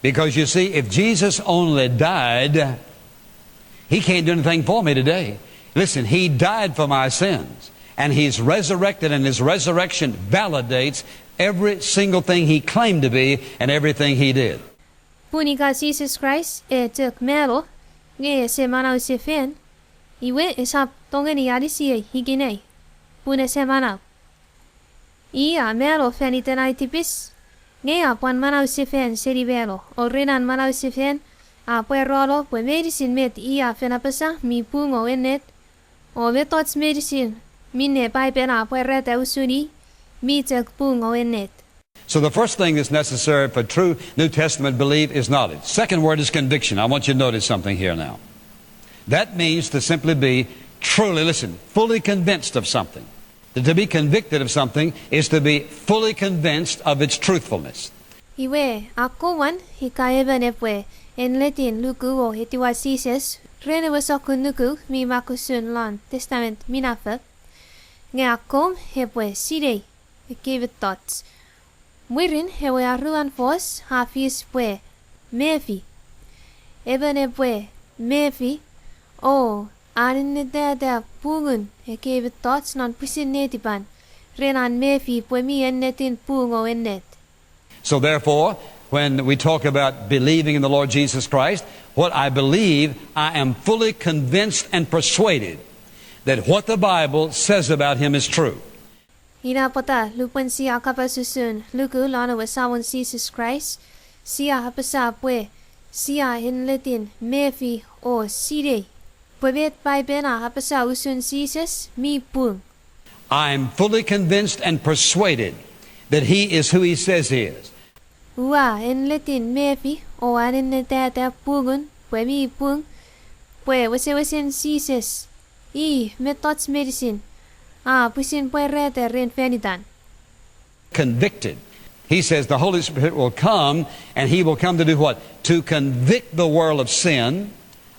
Because you see, if Jesus only died, he can't do anything for me today. Listen, he died for my sins. And he's resurrected, and his resurrection validates every single thing he claimed to be and everything he did. Pun ika Jises Kraist e chok mano, nge ese manau sefan, iwe esap tongeni anisiei ikenai, pun ese manau. I a mano fan iten ai tipis, nge a pwan manau sefan seni mano, o ren an manau sefan, a pwarano pwe meinisin met i a fen apasa mi pung o ennet, o mettoch meinisin minne Paipen a pwarata usun i, mi chok pung o ennet. So the first thing that's necessary for true New Testament belief is knowledge. Second word is conviction. I want you to notice something here now. That means to simply be truly, listen, fully convinced of something. To be convicted of something is to be fully convinced of its truthfulness. Iwe, akkomwan ika emon epwe ennetin luku o etiwa Jises ren ewe sokkun nuku mi mak usun lon Testament Minafo, nge akkom epwe sinei ekkei mettoch. Mwirin ewe aruan fos a fis pwe mefi. Emon epwe mefi o anennetata pungun ekkei mettoch non pwisin netipan, ren an mefi pwe mi ennetin pung o ennet. So therefore, when we talk about believing in the Lord Jesus Christ, what I believe, I am fully convinced and persuaded that what the Bible says about him is true. Ina pwata lupwen sia kapas usun luku lon ewe Samon Jises Kraist, sia apasa pwe sia ennetin mefi o sinei pwe met Paipen a apasa usun Jises mi pung. I am fully convinced and persuaded that he is who he says he is. Ua ennetin mefi o anennetata pungun pwe mi pung, pwe wesewesen Jises, i mettoch meinisin a pwisin pwarata ren fan itan. Convicted. He says the Holy Spirit will come, and he will come to do what? To convict the world of sin,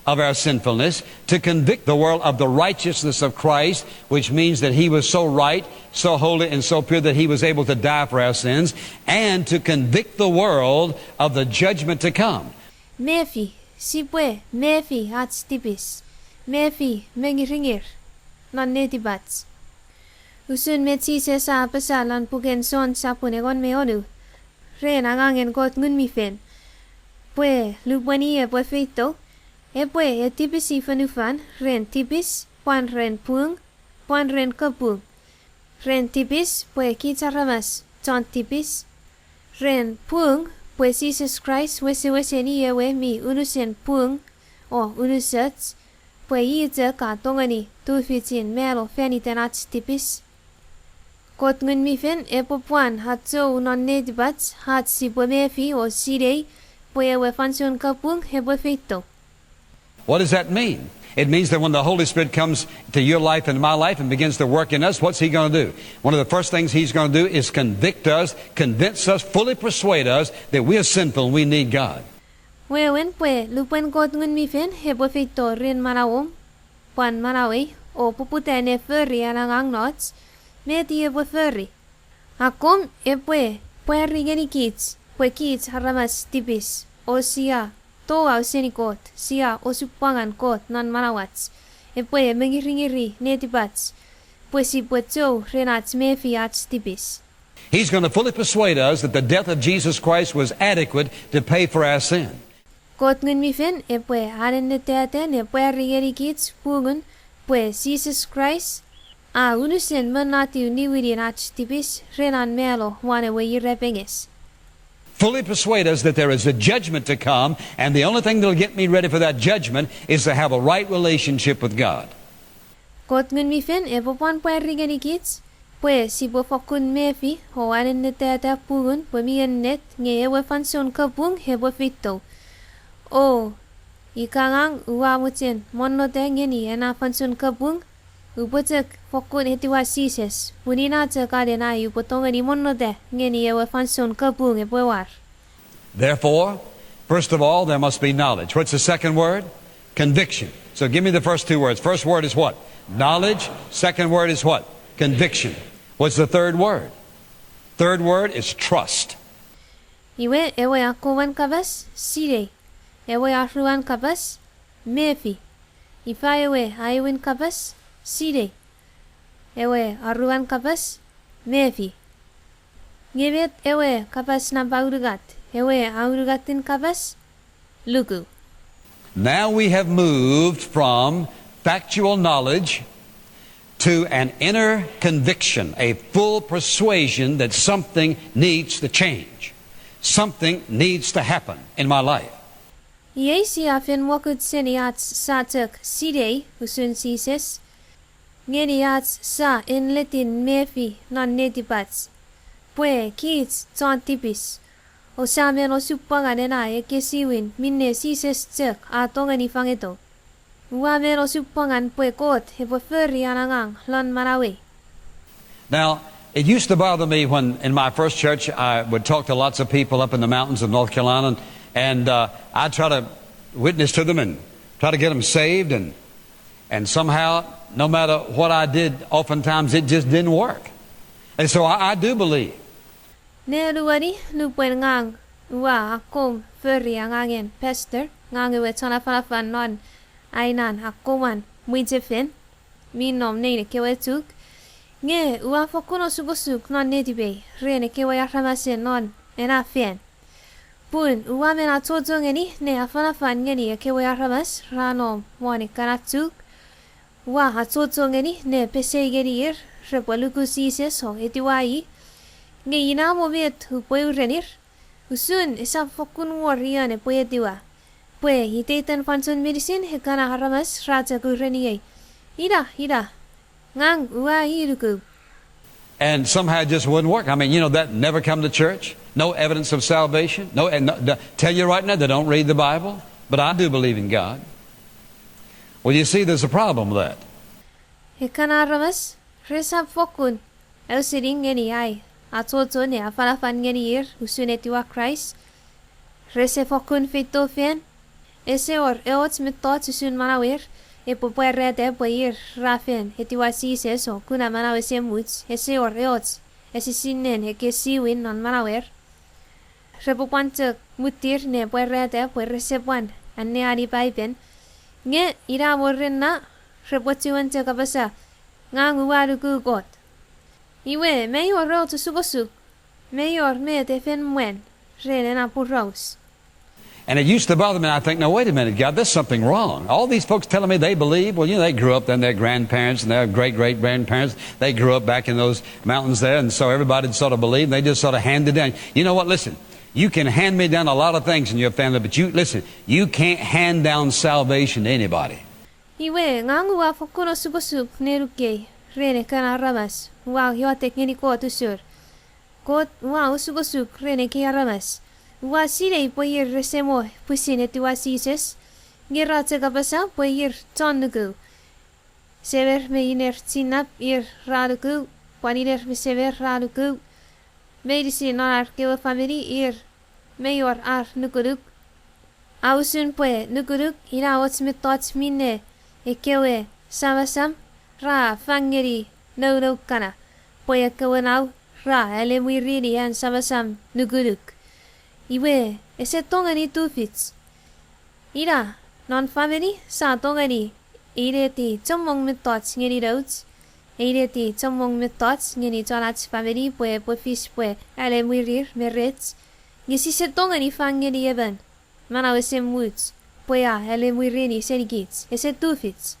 of our sinfulness, to convict the world of the righteousness of Christ, which means that he was so right, so holy, and so pure that he was able to die for our sins, and to convict the world of the judgment to come. Mefi, sipwe mefi ach tipis, mefi mengiringir non netipach. Usun met Jises a apasa lon puken Jon sapun engon me onu, ren angangen Kot Ngun mi Fel, pwe lupwen i epwe feito, epwe etipisi fonufan ren tipis, pwan ren pung, pwan ren kapung. Ren tipis pwe kich aramas chon tipis, ren pung pwe Jises Kraist wesewesen i ewe mi unusen pung o unusoch, pwe i chok a tongeni tufichin mano fan iten ach tipis. Kot Ngun mi Fel epwe pwan achou non netipach ach sipwe mefi o sinei pwe ewe fansoun kapung epwe feito. What does that mean? It means that when the Holy Spirit comes to your life and my life and begins to work in us, what's he gonna do? One of the first things he's gonna do is convict us, convince us, fully persuade us that we are sinful and we need God. Wewen pwe lupwen Kot Ngun mi Fel epwe feito ren manauom, pwan manauei, o poputa ne fori an angang noch, met i epwe fori? Akkom epwe pwari ngenikich pwe kich aramas tipis, o sia touau seni Kot, sia osupwangan Kot non manauach, epwe mengiringiri netipach, pwe sipwe chou ren ach mefi ach tipis. He's gonna fully persuade us that the death of Jesus Christ was adequate to pay for our sin. Kot Ngun mi Fel epwe anennetata ne pwari ngenikich pungun pwe Jises Kraist a unusen monatiw niwinin ach tipis ren an mano won ewe irapenges. Fully persuade us that there is a judgment to come, and the only thing that'll get me ready for that judgment is to have a right relationship with God. Kot Ngun mi Fel epwe pwan pwari ngenikich pwe sipwe fokkun mefi o anennetata pungun pwe mi ennet nge ewe fansoun kapung epwe feito. O, ika ngang ua mochen monnota ngeni ena fansoun kapung, upwe chok fokkun etiwa Jises, pun ina chok anen ai upwe tongeni monnota ngeni ewe fansoun kapung epwe war. Therefore, first of all, there must be knowledge. What's the second word? Conviction. So give me the first two words. First word is what? Knowledge. Second word is what? Conviction. What's the third word? Third word is trust. Iwe ewe akkomwan kapas, sinei. Ewe aruan kapas, mefi. Ifa ewe aewin kapas, sinei. Ewe aruan kapas, mefi. Nge met ewe kapas namba unungat, ewe aunungatin kapas, luku. Now we have moved from factual knowledge to an inner conviction, a full persuasion that something needs to change. Something needs to happen in my life. Iei sia fen mokut seni ach sa chok sinei usun Jises, ngeni ach sa enletin mefi non netipach pwe kich chon tipis, o sa men osupwangan ena ekkesiwin minne Jises chok a tongeni fangeto. Ua men osupwangan pwe Kot epwe fori an angang lon manauei. Now, it used to bother me when in my first church I would talk to lots of people up in the mountains of North Carolina, and uh, I'd try to witness to them and try to get them saved, and, and somehow, no matter what I did, oftentimes it just didn't work. And so I, I do believe Ne nueni nupwen ngang ua akkom fori angangen pastor, ngang ewe chon afanafan non ai nan akkoman mwichefen mi nom nein ekkewe Chuuk, nge ua fokkun osukosuk non netipei ren ekkewe aramasen non ena fan. Pun ua men achocho ngeni ne afanafan ngeni ekkewe aramas ra nom won ekkana Chuuk, ua achocho ngeni ne pesei ngeni ir repwe luku Jises o etiwa i. Nge ina mo met upwe urenir, usun esap fokkun wor ion epwe etiwa, pwe iteiten fansoun meinisin ekkana aramas ra chok ureniei, Ina, ina, ngang ua i nuku. And somehow it just wouldn't work. I mean, you know, that never come to church, no evidence of salvation, no, and no, the, tell you right now, they don't read the Bible, but I do believe in God. Well, you see, there's a problem with that. Ekkana aramas resap fokkun ausening ngeni ai achocho ne afanafan ngeni ir usun etiwa Kraist. Rese fokkun feito fan, ese wor eoch mettoch usun manauer epwe pwarata pwe ir ra fen etiwa Jises o kuna manau esemuch, ese wor eoch esisinnen ekkesiwin non manauer. Repwe pwan chok muttir ne pwarata pwe rese pwan anneani Paipen. Nge ina mo ren na, repwe chiwen chok apasa, Ngang ua nuku Kot. Iwe, mei wor eoch osukosuk, mei wor met e fen mwan ren ena poraus. And it used to bother me, and I think, now wait a minute, God, there's something wrong. All these folks telling me they believe, well, you know, they grew up, then their grandparents and their great great grandparents, they grew up back in those mountains there, and so everybody sort of believed, and they just sort of handed down. You know what? Listen, you can hand me down a lot of things in your family, but you, listen, you can't hand down salvation to anybody. Iwe, ngang ua fokkun osukosuk ne nukei ren ekkana aramas ua iotek ngeni Kot usur. Kot, ua osukosuk ren ekkei aramas. Ua sinei pwe ir rese mo pwisin etiwa Jises, nge ra chok apasa pwe ir chon nuku. Semer me iner chinnap ir ra nuku, pwan iner me semer ra nuku. Meinisin non ar kewe famini ir mei wor ar nukunuk. A usun pwe nukunuk ina och mettoch minne ekkewe samasam ra fang ngeni nounou kana, pwe ekkewe nau ra alemwirini an samasam nukunuk. Iwe, ese tongeni tufich. Ina, non famini sia tongeni eineti chommong mettoch ngeni nouch, eineti chommong mettoch ngeni chon ach famini pwe epwe fis pwe alemwirir me rech, nge sise tongeni fang ngeni emon manau ese much pwe a alemwirini senikich, ese tufich.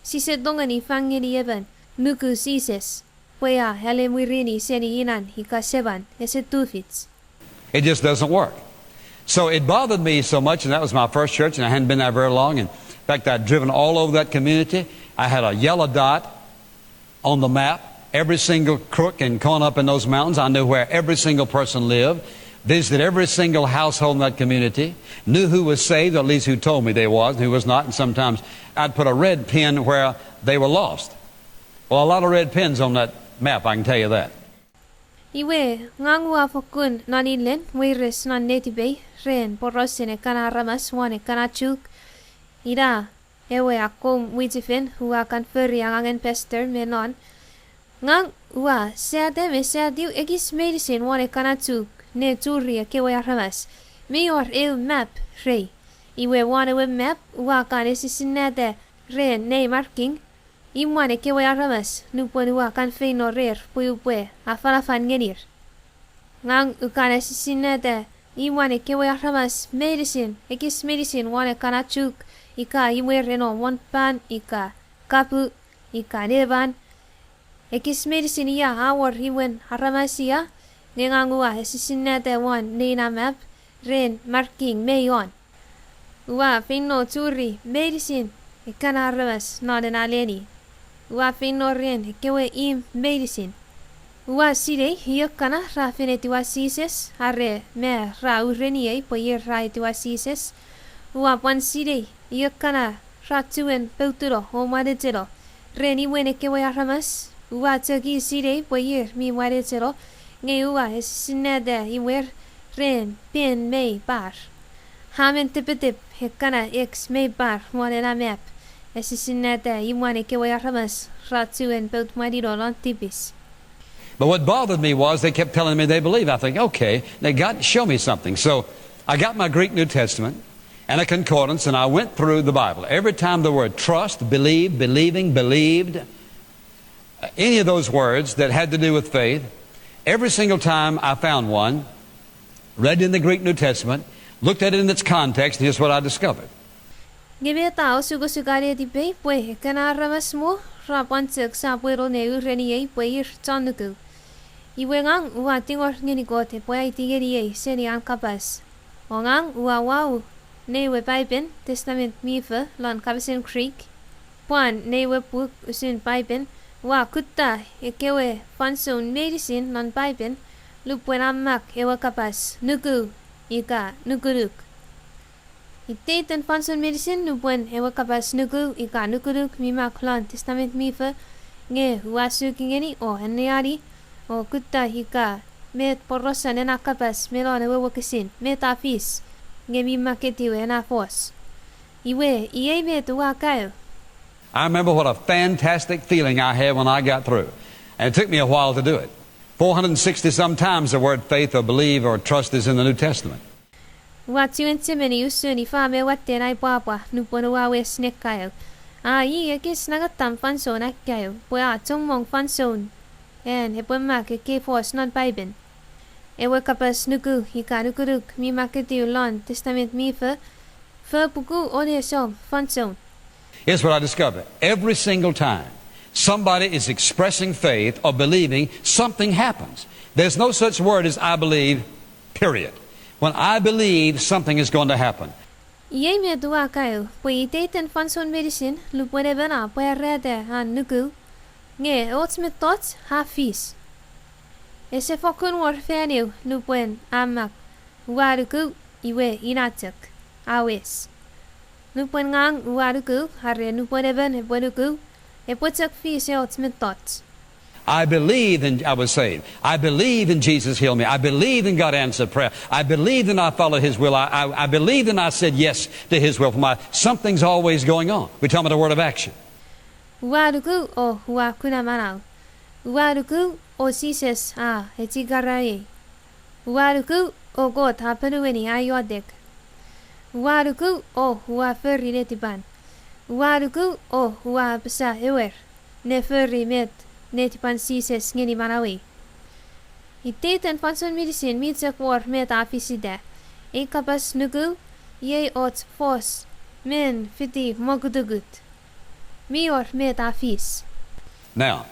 Sise tongeni fang ngeni emon nuku Jises pwe a alemwirini seni inan ika seman, ese tufich. It just doesn't work. So it bothered me so much, and that was my first church, and I hadn't been there very long. In fact, I'd driven all over that community. I had a yellow dot on the map, every single crook and corner up in those mountains. I knew where every single person lived, visited every single household in that community, knew who was saved, or at least who told me they was, and who was not, and sometimes I'd put a red pin where they were lost. Well, a lot of red pins on that map, I can tell you that. Iwe, ngang ua fokkun non ilen weires non netipei ren porausen ekkana aramas won ekkana chuk, ina ewe akkom mwichefen ua kan fori angangen pastor me non. Ngang ua sata me satiw ekis meinisin won ekkana chuk ne churi ekkewe aramas. Mi wor eu map rei. Iwe won ewe map ua kan esisinnata ren nei marking. imwan ekkewe aramas nupwen ua kan feino rer pwe upwe afanafan ngenir. Ngang ua kan esisinnata imwan ekkewe aramas meinisin, ekis meinisin won ekkana chuk, ika imwer eno won pan, ika kapu, ika neman, ekis meinisin ia a wor imwen aramas ia, nge ngang ua esisinnata won nein a map ren marking mei on. Ua feino churi meinisin ekkana aramas non ena leni. Ua feino ren ekkewe imw meinisin. Ua sinei io kana ra fen etiwa Jises, are me ra ureniei pwe ir ra etiwa Jises. Ua pwan sinei io kana ra chuen poutuno o mwanecheno ren imwen ekkewe aramas. Ua chok sinei pwe ir mi mwanecheno, nge ua esisinnata imwer ren pen mei par. A men tepetep ekkana X mei par won ena map, esisinnata imwan ekkewe aramas ra chuen pout mwanino non tipis. But what bothered me was they kept telling me they believe. I think, okay, now God, show me something. So I got my Greek New Testament and a concordance, and I went through the Bible. Every time the word trust, believe, believing, believed, uh, any of those words that had to do with faith, every single time I found one, read in the Greek New Testament, looked at it in its context, and here's what I discovered. Nge meta osukosuka netipei pwe ekkana aramas mo ra pwan chok sapweno ne ureniei pwe ir chon nuku. Iwe ngang ua tingor ngeni Kot epwe aiti ngeniei seni an kapas. O ngang ua wau nei we Paipen, Testament mi Fo lon kapasen Greek, pwan nei we puk usun Paipen, ua kutta ekkewe fansoun meinisin non Paipen lupwen a mak ewe kapas nuku ika nukunuk. Iteiten fansoun meinisin nupwen ewe kapas nuku ika nukunuk mi mak lon Testament mi Fo, nge ua suki ngeni o anneani o kutta ika met porausen ena kapas me lon ewe wokisin, met a fis, nge mi makketiw ena fos. Iwe, iei met ua kaeo. I remember what a fantastic feeling I had when I got through. And it took me a while to do it. Four hundred sixty some times the word faith or believe or trust is in the New Testament. Ua chuen chemeni usun ifa me watten ai pwapwa nupwen ua wes ne kaeo. A i ekis nangatam fansoun ai kaeo pwe a chommong fansoun an epwe mak ekkei fos non Paipen. Ewe kapas nuku ika nukunuk mi makketiw lon Testament mi Fo, fo puku o nesong fansoun. Here's what I discovered. Every single time somebody is expressing faith or believing, something happens. There's no such word as I believe, period. When I believe, something is going to happen. Iei met ua kaeo, pwe iteiten fansoun meinisin lupwen emon a pwarata an nuku, nge och mettoch a fis. Ese fokkun wor fan eu nupwen a mak, ua nuku, iwe ina chok, a wes. Nupwen ngang ua nuku, are nupwen emon epwe nuku, epwe chok fis och mettoch. I believe in, I was saved. I believe in Jesus healed me. I believe in God answered prayer. I believe that I followed his will. I, I, I believe that I said yes to his will for my, something's always going on. We're talking about a word of action. Ua nuku o ua kuna manau. Ua nuku o Jises a echikara ei. Ua nuku o Kot a ponueni ai iotek. Ua nuku o ua fori netipan. Ua nuku o ua apasa ewer ne fori met netipan Jises ngeni manauei. Iteiten fansoun meinisin mi chok wor met a fisita. Ei kapas nuku, iei och fos men fiti mokutukut. Mi wor met a fis. Now,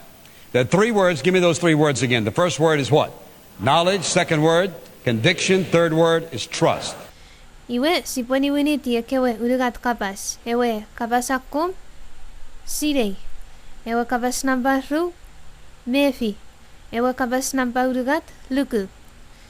there are three words. Give me those three words again. The first word is what? Knowledge. Second word, conviction. Third word is trust. Iwe, sipwe niwiniti ekkewe unungat kapas. Ewe kapas akkom, sinei. Ewe kapas nampa ru, mefi. Ewe kapas nampa unungat, luku.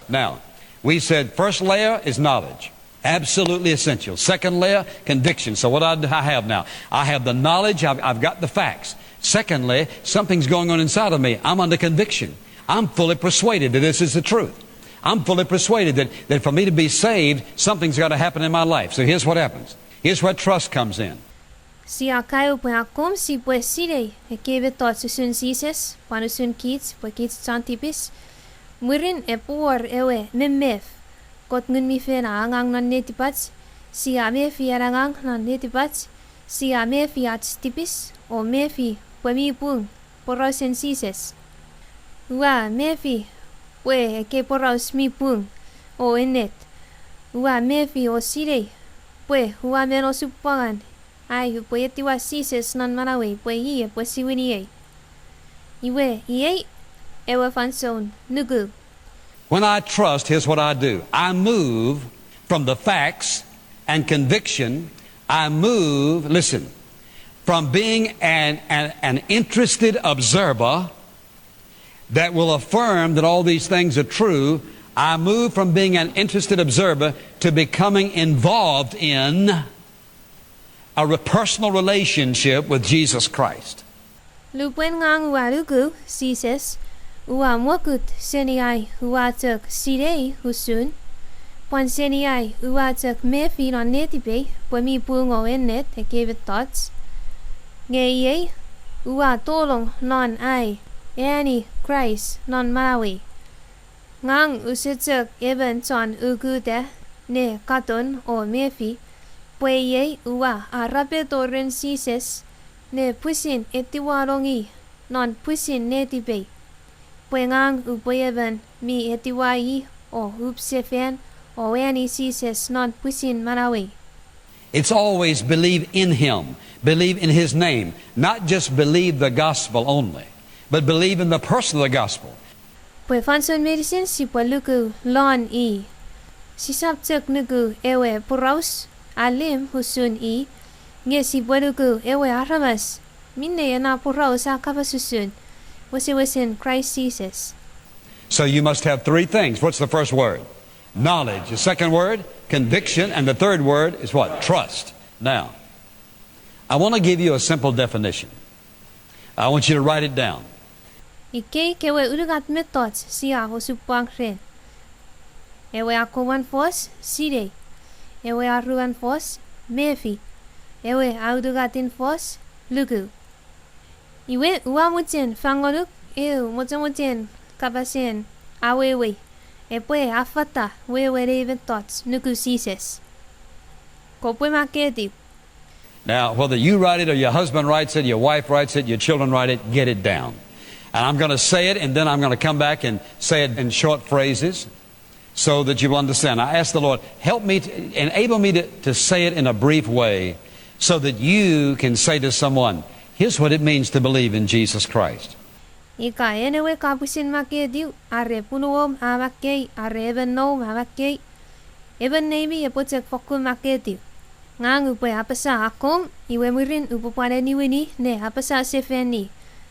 Now, we said first layer is knowledge. Absolutely essential. Second layer, conviction. So what I, I have now, I have the knowledge, I've, I've got the facts. Secondly, something's going on inside of me. I'm under conviction. I'm fully persuaded that this is the truth. I'm fully persuaded that, that for me to be saved, something's gotta happen in my life. So here's what happens. Here's where trust comes in. Sia kaeo pwe akkom sipwe sinei ekkei mettoch usun Jises, pwan usun kich, pwe kich chon tipis. Mwirin epwe wor ewe memef, Kot Ngun mi Fel a angang non netipach, sia mefi an angang non netipach, sia mefi ach tipis, o mefi pwe mi pung porausen Jises. Ua mefi pwe ekkei poraus mi pung o ennet. Ua mefi o sinei pwe ua men osupwangan ai upwe etiwa Jises non manauei pwe i epwe siwiniei. Iwe iei ewe fansoun nuku. When I trust, here's what I do. I move from the facts and conviction. I move, listen, from being an, an, an interested observer that will affirm that all these things are true. I move from being an interested observer to becoming involved in a re-, personal relationship with Jesus Christ. Lupwen ngang ua nuku Jises, ua mwokut seni ai ua chok sinei usun, pwan seni ai ua chok mefi non netipei pwe mi pung o ennet ekkei mettoch. Nge iei ua tolong non ai eani Kraist non manauei. Ngang use chok emon chon ukuta ne katon o mefi pwe iei ua arapeto ren Jises ne pwisin etiwanong i non pwisin netipei, pwe ngang upwe emon mi etiwa i o upsefan o eani Jises non pwisin manauei. It's always believe in him, believe in his name, not just believe the gospel only, but believe in the person of the gospel. Pwe fansoun meinisin sipwe luku lon i. Sisap chok nuku ewe poraus allim usun i, nge sipwe nuku ewe aramas minne ena poraus a kapas usun, wesewesen Kraist Jises. So you must have three things. What's the first word? Knowledge. The second word, conviction. And the third word is what? Trust. Now, I want to give you a simple definition. I want you to write it down. Ikkei kewe unungat mettoch sia osupwang ren. Ewe akkomwan fos, sinei. Ewe aruan fos, mefi. Ewe aunungatin fos, luku. Iwe ua mochen fangonuk eu mochomochen kapasen awewei epwe affata wewen ei mettoch nuku Jises. Kopwe makketiw. Now, whether you write it or your husband writes it, your wife writes it, your children write it, get it down. And I'm gonna say it, and then I'm gonna come back and say it in short phrases so that you will understand. I ask the Lord, help me, to, enable me to, to say it in a brief way so that you can say to someone, here's what it means to believe in Jesus Christ. Ika en ewe ka pwisin makketiw, are punuom a makkei, are emon noum a makkei, emon neimi epwe chok fokkun makketiw. Ngang upwe apasa akkom, iwe mwirin upwe pwan eniwini ne apasa sefani.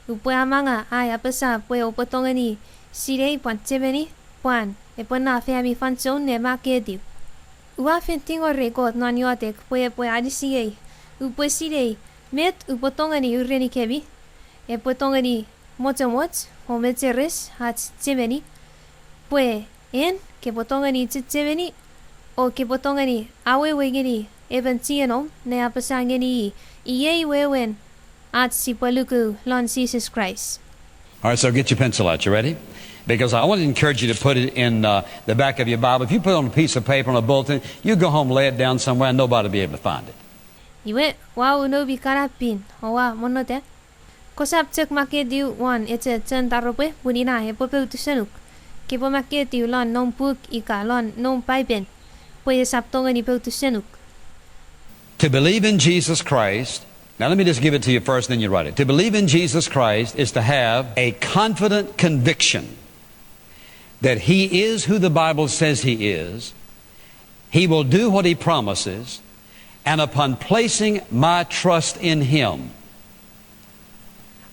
Upwe amanga ai apasa pwe oupwe tongeni sinei pwan chemeni, pwan epwe naf ami fansoun ne makketiw. Ua fen tingorei Kot non iotek pwe epwe anisiei upwe sinei met upwe tongeni urenikemi, epwe tongeni mochomoch o mecheres ach chemeni, pwe en kepwe tongeni chechemeni o kepwe tongeni awewe ngeni emon chienom ne apasa ngeni i, iei wewen ach sipwe luku lon Jises Kraist. All right, so get your pencil out. You ready? Because I want to encourage you to put it in, uh, the back of your Bible. If you put it on a piece of paper, on a bulletin, you go home, lay it down somewhere, and nobody will be able to find it. Iwe, ua unou mi kana pin, oua monnota. Kosap chok makketiw won echo chon taropwe, pun ina epwe poutusenuk. Kepwe makketiw lon noum puk ika lon noum Paipen, pwe esap tongeni poutusenuk. To believe in Jesus Christ, now let me just give it to you first, then you write it. To believe in Jesus Christ is to have a confident conviction that he is who the Bible says he is, he will do what he promises, and upon placing my trust in him,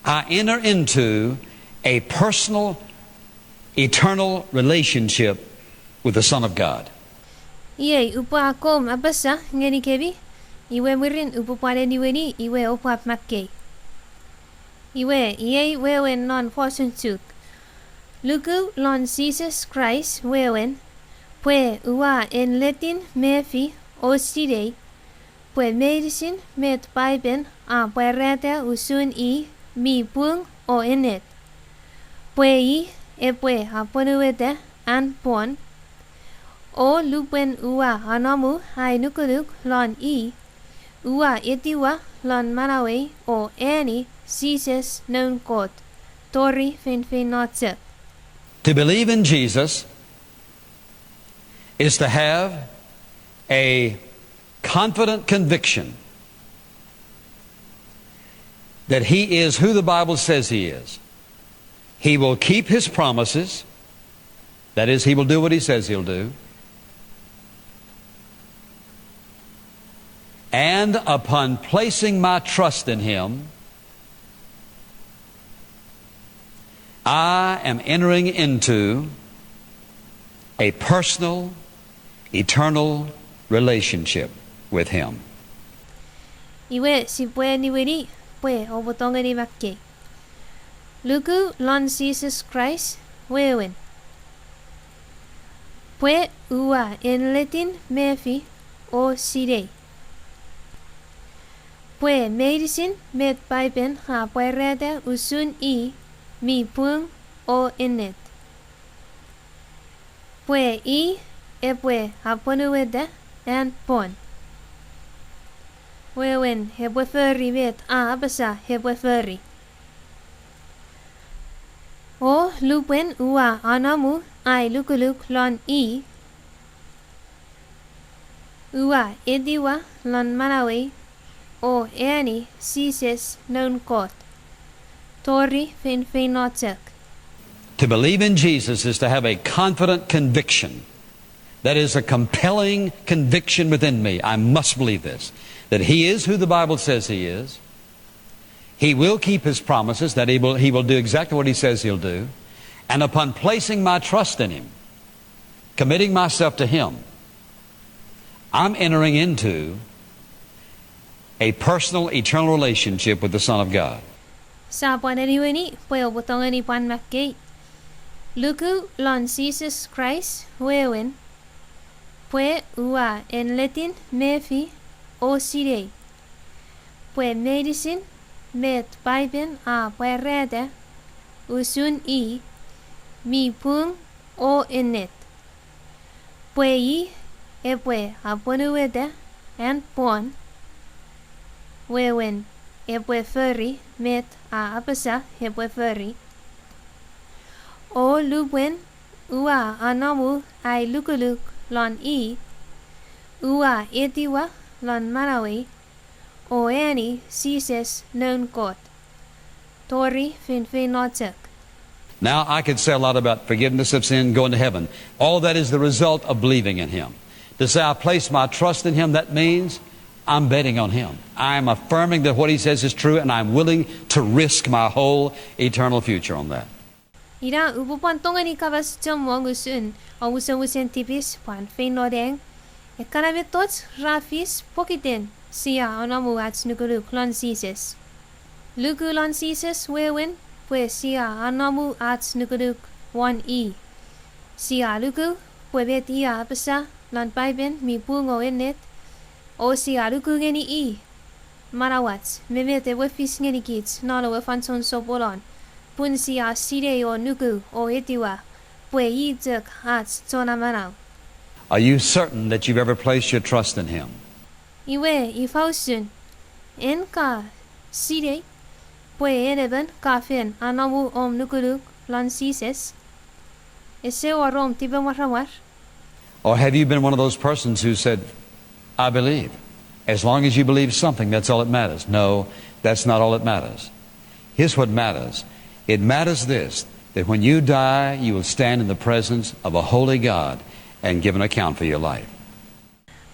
I enter into a personal, eternal relationship with the Son of God. Iei upwe akkom apasa ngenikemi, iwe mwirin upwe pwan eniweni, iwe oupwap makkei. Iwe iei wewen non fosun Chuuk. Luku lon Jises Kraist wewen, pwe ua enletin mefi o sinei, pwe meinisin met Paipen a pwarata usun i mi pung o ennet, pwe i epwe apwonueta an pwon, o lupwen ua anomu ai nukunuk lon i, ua etiwa lon manauei o eani Jises noun Kot, tori feinfeino chok. To believe in Jesus is to have a confident conviction that he is who the Bible says he is. He will keep his promises. That is, he will do what he says he'll do. And upon placing my trust in him, I am entering into a personal, eternal relationship with him. Iwe sipwe niwini pwe oupwe tongeni makkei. Luku lon Jises Kraist wewen. Pwe ua enletin mefi o sinei pwe meinisin met Paipen a pwarata usun i mi pung o ennet. Pwe i epwe apwonueta an pwon. Wewen epwe fori met a apasa epwe fori. O lupwen ua anomu ai lukuluk lon i, ua etiwa lon manauei o eani Jises noun Kot tori feinfeino chok. To believe in Jesus is to have a confident conviction. That is a compelling conviction within me. I must believe this, that he is who the Bible says he is. He will keep his promises, that he will, he will do exactly what he says he'll do. And upon placing my trust in him, committing myself to him, I'm entering into a personal, eternal relationship with the Son of God. Sia pwan eniweni pwe oupwe tongeni pwan makkei. Luku lon Jises Kraist wewen, pwe ua enletin mefi o sinei pwe meinisin met Paipen a pwarata usun i mi pung o ennet. Pwe i epwe apwonueta an pwon, wewen epwe fori met a apasa epwe fori. O lupwen ua anomu ai lukuluk lon i, ua etiwa lon manauei o eani Jises noun Kot tori feinfeino chok. Now, I could say a lot about forgiveness of sin, going to heaven. All that is the result of believing in him. To say I place my trust in him, that means I'm betting on him. I'm affirming that what he says is true, and I'm willing to risk my whole eternal future on that. Ina upwe pwan tongeni kapas chommong usun omusomusen tipis pwan feino nang. Ekkana mettoch ra fis pokiten sia anomu ach nukunuk lon Jises. Luku lon Jises wewen pwe sia anomu ach nukunuk won i. Sia luku pwe met i a apasa lon Paipen mi pung o ennet, o sia luku ngeni i manauach me met epwe fis ngenikich non ewe fansoun soponon, pun sia sinei o nuku o etiwa pwe i chok ach Chon Amanau. Are you certain that you've ever placed your trust in him? Iwe, ifa usun, en ka sinei pwe en emon ka fen anomu om nukunuk lon Jises? Ese wor om tipemwaramwar? Or have you been one of those persons who said, I believe. As long as you believe something, that's all that matters. No, that's not all that matters. Here's what matters. It matters this, that when you die, you will stand in the presence of a holy God and give an account for your life.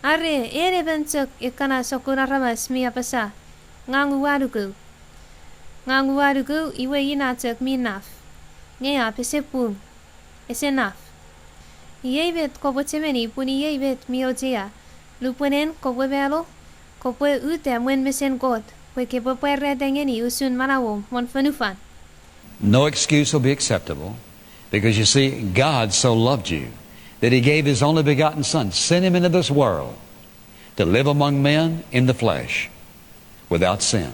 Are en emon chok ekkana sokkun aramas mi apasa, ngang ua nuku. Ngang ua nuku, iwe ina chok mi naf. Nge a pesepung. Ese naf. Iei met kopwe chemeni pun iei met mi auchea. Lupwen en kopwe mano, kopwe uta mwen mesen Kot pwe kepwe pwarata ngeni usun manauom won fonufan. No excuse will be acceptable, because you see, God so loved you that he gave his only begotten Son, sent him into this world to live among men in the flesh, without sin,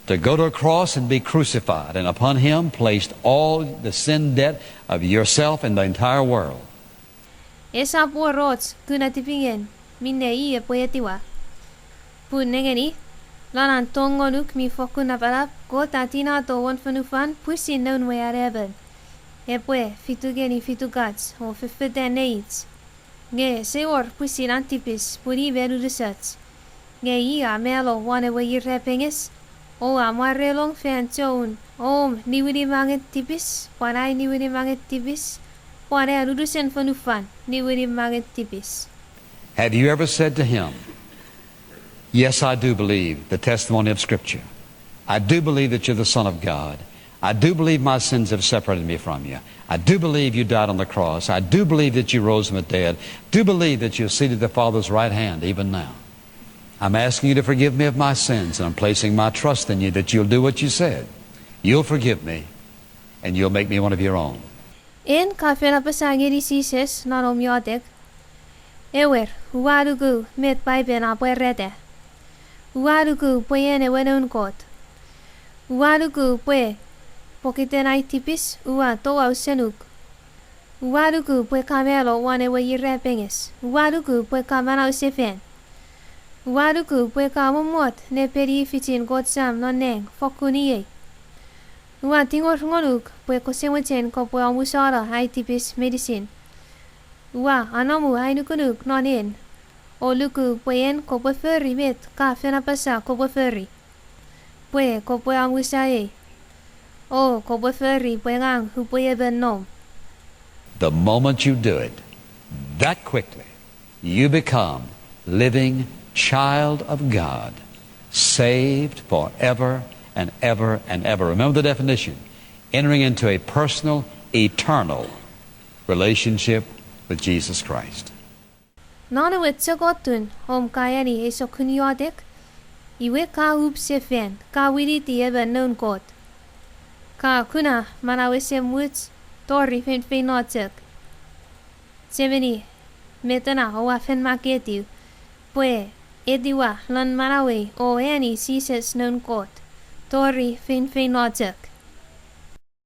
to go to a cross and be crucified, and upon him placed all the sin debt of yourself and the entire world. Esap wor och kuna tipingen minne i epwe etiwa. Pun nengeni, lon an tong ngonuk mi fokkun napanap, Kot a tinato won fonufan pwisin Noun we Anaemon, epwe fitukeni fitukach o fefetan neich. Nge ese wor pwisin an tipis pun i mi unusoch. Nge i a mano won ewe irapenges, o a mwarelong fan choun om niwinimangen tipis pwan ai niwinimangen tipis pwan an unusen fonufan niwinimangen tipis. Have you ever said to him, "Yes, I do believe the testimony of Scripture. I do believe that you're the Son of God. I do believe my sins have separated me from you. I do believe you died on the cross. I do believe that you rose from the dead. Do believe that you're seated at the Father's right hand even now. I'm asking you to forgive me of my sins, and I'm placing my trust in you that you'll do what you said. You'll forgive me, and you'll make me one of your own." En ka fen apasa ngeni Jises non om iotek, ewer, ua nuku met Paipen a pwarata. Ua nuku pwe en ewe Noun Kot. Ua nuku pwe pokiten ai tipis ua touau senuk. Ua nuku pwe ka mano won ewe irapenges. Ua nuku pwe ka manausefan. Ua nuku pwe ka mommot ne peni fichin Kot Sam non nang fokkun iei. Ua tingor ngonuk pwe kose mochen kopwe omusano ai tipis meinisin. Ua anomu ai nukunuk non en, o nuku pwe en kopwe fori met ka fen apasa kopwe fori, pwe kopwe omusa ei, o kopwe fori pwe ngang upwe emon noum. The moment you do it, that quickly, you become living child of God, saved forever and ever and ever. Remember the definition, entering into a personal, eternal relationship with Jesus Christ. Non ewe chok otun om ka ani ei sokkun iotek, iwe ka up sefan, ka winiti emon noun Kot. Ka kuna manau esemuch tori feinfeino chok. Chechemeni met ena oua fen makketiw, pwe etiwa lon manauei o ani Jises noun Kot tori feinfeino chok.